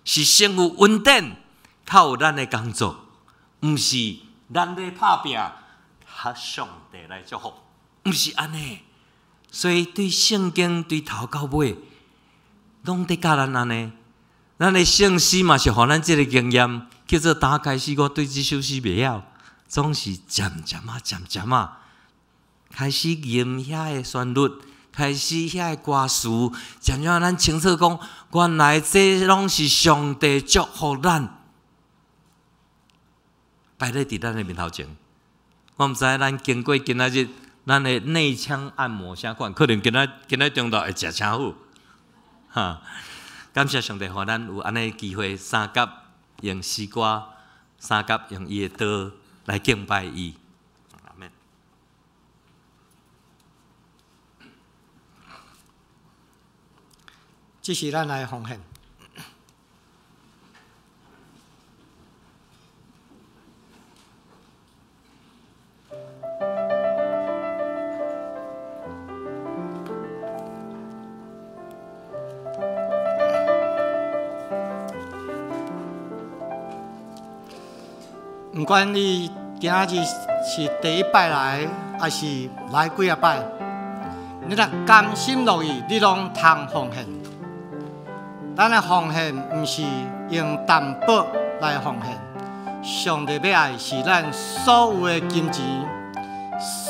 是先有恩典，較有咱的工作，毋是咱咧拍拚，較上帝來祝福，毋是按呢。所以對聖經對頭到尾，攏佇教咱按呢。咱的聖詩嘛是予咱這个經驗，叫做打開始我對這首詩袂曉，總是漸漸仔漸漸仔。開始吟遐个旋律，開始遐个歌詞，漸漸咱清楚講，原來這攏是上帝祝福咱，擺咧佇咱的面頭前。我毋知咱經過今仔日，咱的內腔按摩啥款，可能今仔中晝會食誠好，哈！感謝上帝，予咱有按呢機會，相佮用詩歌，相佮用伊的道來敬拜伊。阿們。這是咱來奉獻。毋管你今仔日是第一擺來，抑是來幾仔擺，你若甘心樂意，你攏通奉獻。咱的奉獻毋是用淡薄來奉獻，上帝欲愛是咱所有的金錢、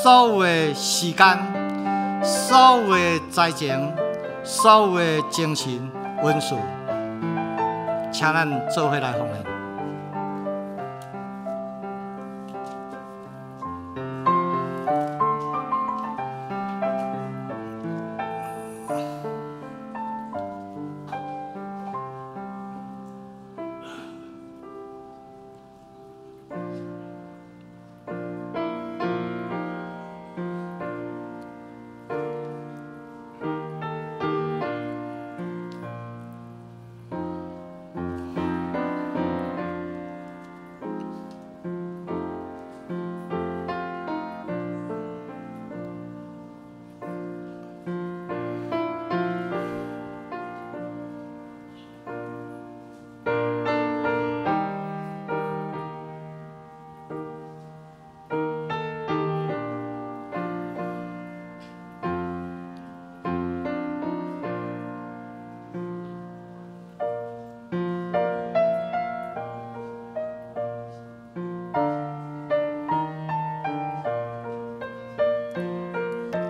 所有的時間、所有的才情、所有的精神、恩賜，請咱做伙來奉獻。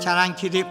請咱起立。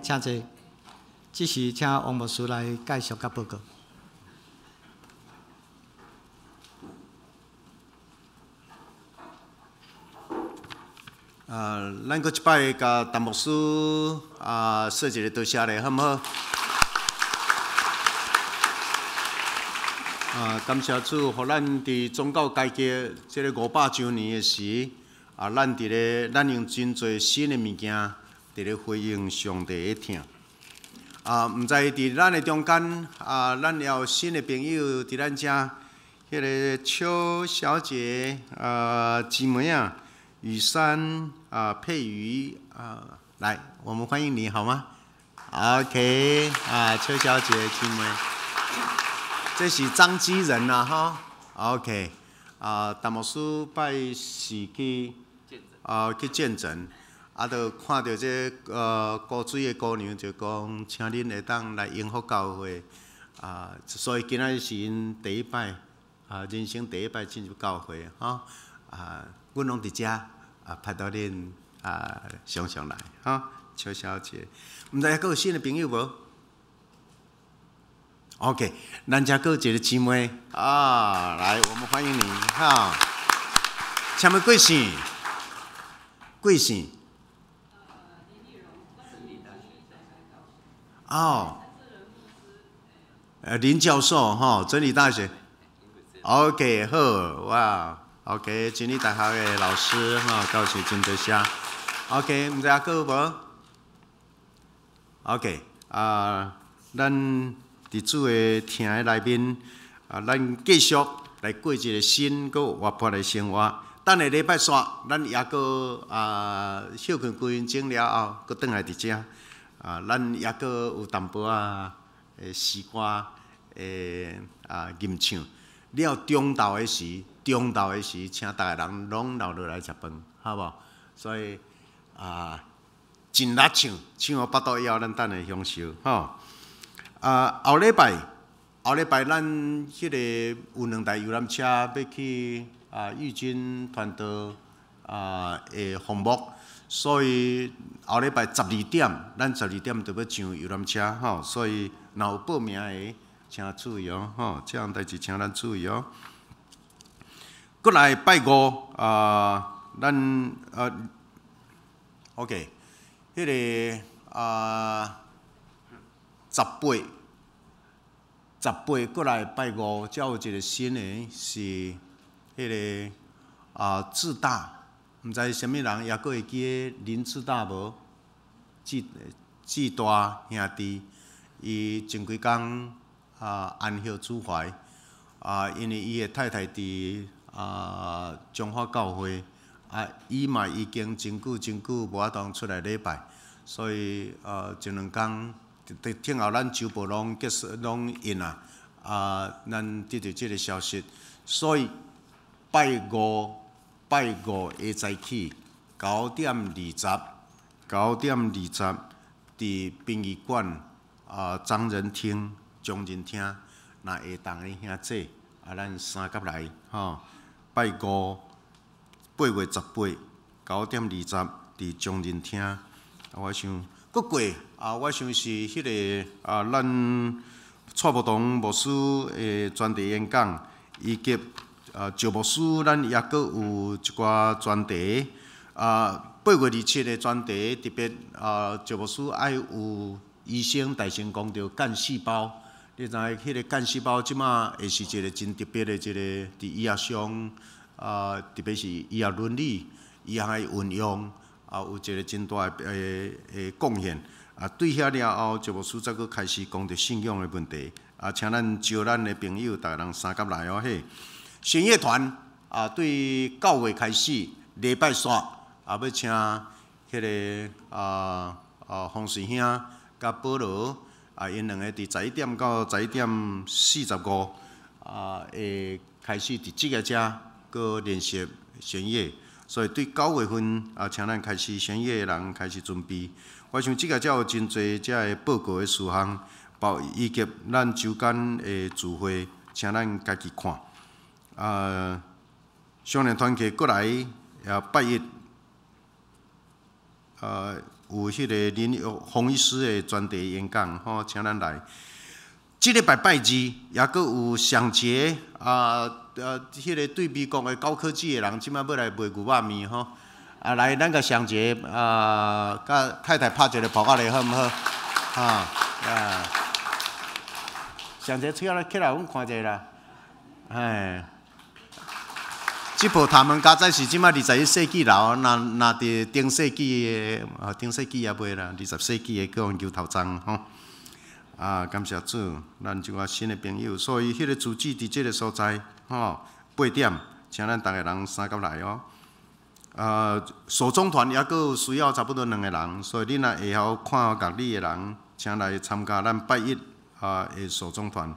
請坐。這時請王牧師來介紹佮報告。咱閣一擺共陳牧師啊，說一个多謝咧，好毋好？啊，感謝主，予咱佇宗教改革這个500週年的時，啊，咱佇咧，咱用真濟新的物件，佇咧回應上帝的疼。啊，毋知佇咱的中間，啊，咱也有新的朋友佇咱遮，彼个邱小姐，啊，姊妹啊，雨珊，啊，佩瑜，啊，來，我們歡迎你好嗎？OK，啊，邱小姐，姊妹，這是彰基人啦，哈，OK，啊，陳牧師拜四去，啊，去見診。啊，就看著這孤水的姑娘就講，請恁會當來榮福教會，啊，所以今仔日是𪜶第一擺，啊，人生第一擺進入教會，吼，啊，阮攏佇遮，啊，盼到恁啊，常常來，吼，邱小姐，毋知猶閣有新的朋友無？OK，咱遮閣有一个姊妹，啊，來，我們歡迎你，哈，請問貴姓？貴姓？哦，林教授吼，真理大學。OK，好，哇，OK，真理大學的老師吼，教授真多謝。OK，毋知猶閣有無？OK，啊，咱佇主的廳的內面，啊，咱繼續來過一個新閣活潑的生活。等下禮拜四，咱猶閣啊歇睏幾分鐘了後，閣轉來佇遮。啊，咱猶閣有淡薄仔的詩歌的啊吟唱。了中晝的時，中晝的時，請逐个人攏留落來食飯，好無？所以啊，盡力唱，唱予腹肚枵，咱等下享受，吼。啊，後禮拜，後禮拜咱彼个有兩台遊覽車欲去啊玉軍團隊啊的項目，所以後禮拜十二點，咱十二點就欲上遊覽車，吼。所以若有報名的，請注意哦，吼，這項代誌請咱注意哦。閣來拜五啊，咱OK，彼个啊18，18閣來拜五，才有一個新的是彼个啊志大，毋知啥物人猶閣會記得林志大無？志志大兄弟，伊前幾工啊安息主懷啊，因為伊的太太佇啊彰化教會啊，伊嘛已經真久真久無法度出來禮拜，所以前兩工佇聽候咱週報攏結束攏印啊，啊，咱得著這个消息，所以拜五拜五下早起9點20，9點20佇殯儀館啊張仁廳張仁廳，若會當的兄姊啊，咱三甲來吼，拜五8月189點20佇張仁廳，啊，我想閣過啊，我想是彼个啊，咱蔡伯堂牧師的專題演講，以及啊趙牧師，咱猶閣有一寡專題啊，8月27的專題特別啊，趙牧師愛有醫生大成講著幹細胞，你知影彼个幹細胞這馬會是一個真特別的一個佇醫學上啊，特別是醫學倫理、醫學的運用啊，有一個真大的的貢獻。啊，對遐了後，趙牧師才閣開始講著信仰的問題。啊，請咱招咱的朋友，逐个人相佮來哦嘿。弦樂團啊，對9月開始，禮拜四啊，欲請彼个啊啊洪瑞兄佮保羅啊，𪜶兩个佇11點到11點45啊，會開始佇這个遮閣練習弦樂。所以對9月份啊，請咱開始弦樂的人開始準備。我想這个才有真濟遮个報告的事項，包以及咱週間的聚會，請咱家己看。啊，少年團契閣來也拜一，有彼个林玉洪醫師的專題演講，吼，請咱來。這禮拜拜二，猶閣有上節啊，彼个對美國的高科技的人，這擺欲來賣牛肉麵吼。啊，來，咱共上節啊，佮太太拍一个噗仔咧，好毋好？啊啊，上節出來起來，阮看者啦，哎。這部他們家在是這擺21世紀老，若若佇頂世紀的，啊，頂世紀也袂啦，20世紀的叫阮牛頭鬃吼。啊，感謝主，咱這寡新的朋友，所以彼个住址佇這个所在，吼，8點，請咱逐个人相佮來哦。啊，手中團猶閣有需要差不多兩个人，所以你若會曉看樂理的人，請來參加咱拜一啊的手中團。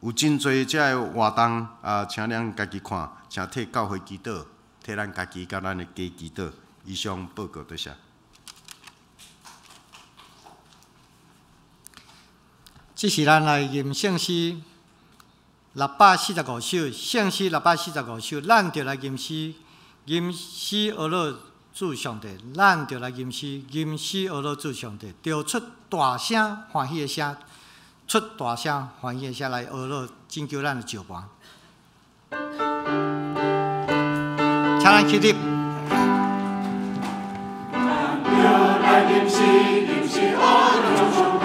有真濟這个活動啊，請恁家己看，請替教會祈禱，替咱家己佮咱的家祈禱。以上報告多謝。這是咱來吟聖詩645首，聖詩645首，咱就來吟詩，吟詩學樂主上帝，咱就來吟詩，吟詩學樂主上帝，就出大聲歡喜的聲，出大聲歡喜的聲來學樂拯救咱的石盤。請咱起立。咱就來吟詩，吟詩學樂主上帝。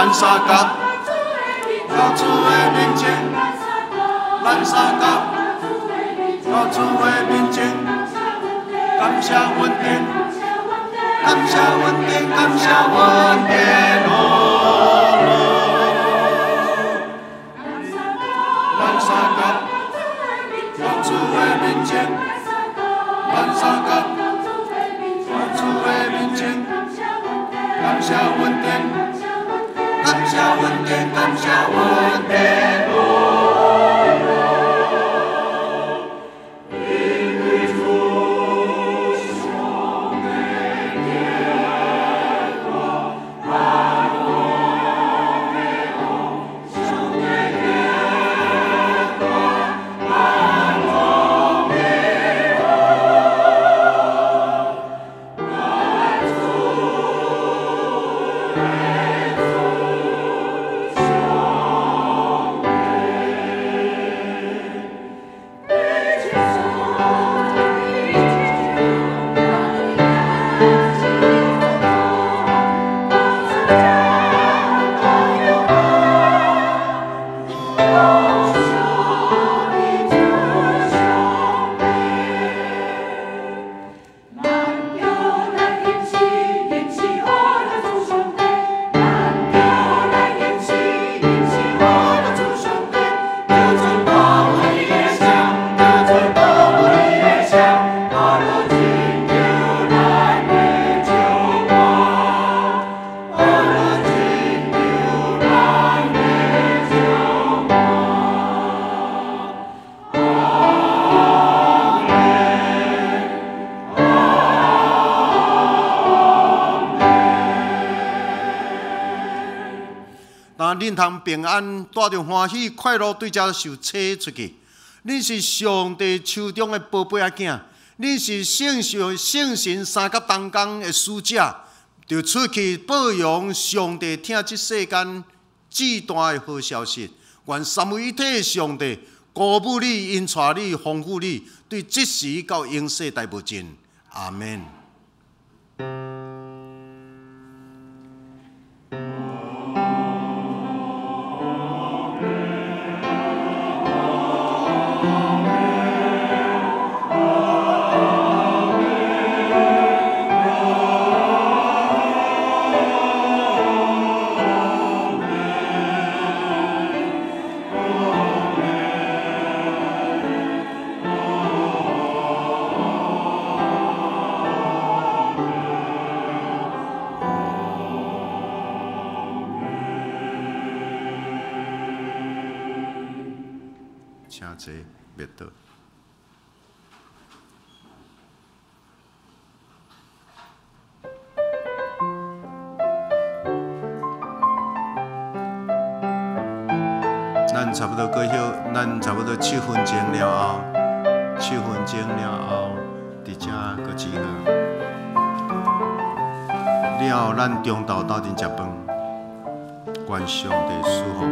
咱相共到主的面前，咱相共到主的面前，感謝恩典，感謝恩典，感謝恩典哦。咱相共到主的面前，咱相共到主的面前，感謝恩典，感謝恩典，感謝恩典哦。因為主上帝天國，萬王的王，上帝天國，萬王的王，我主耶穌上帝。但恁通平安，帶著歡喜快樂對遮受洗出去。恁是上帝手中的寶貝仔囝，恁是聖上聖神三甲同工的使者，就出去報揚上帝疼這世間至大的好消息。願三位一體的上帝鼓舞你、引帶你、豐富你，對這時到永世代無盡。阿門。請坐，別倒。咱差不多過歇，咱差不多7分鐘了後，7分鐘了後，佇遮閣集合。了後，咱中晝鬥陣食飯，願上帝賜福。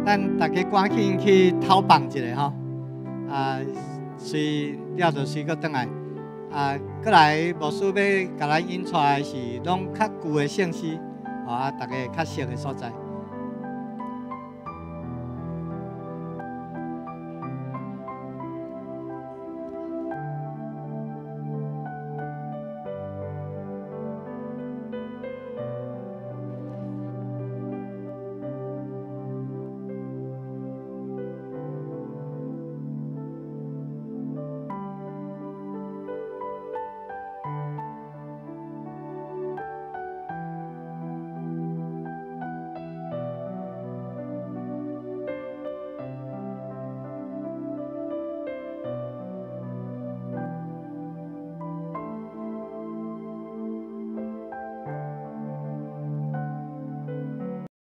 咱逐家趕緊去透放一下吼。啊，隨了就隨閣轉來。啊，閣來牧師欲共咱引出來是攏較舊的聖詩，吼啊，逐家較熟的所在。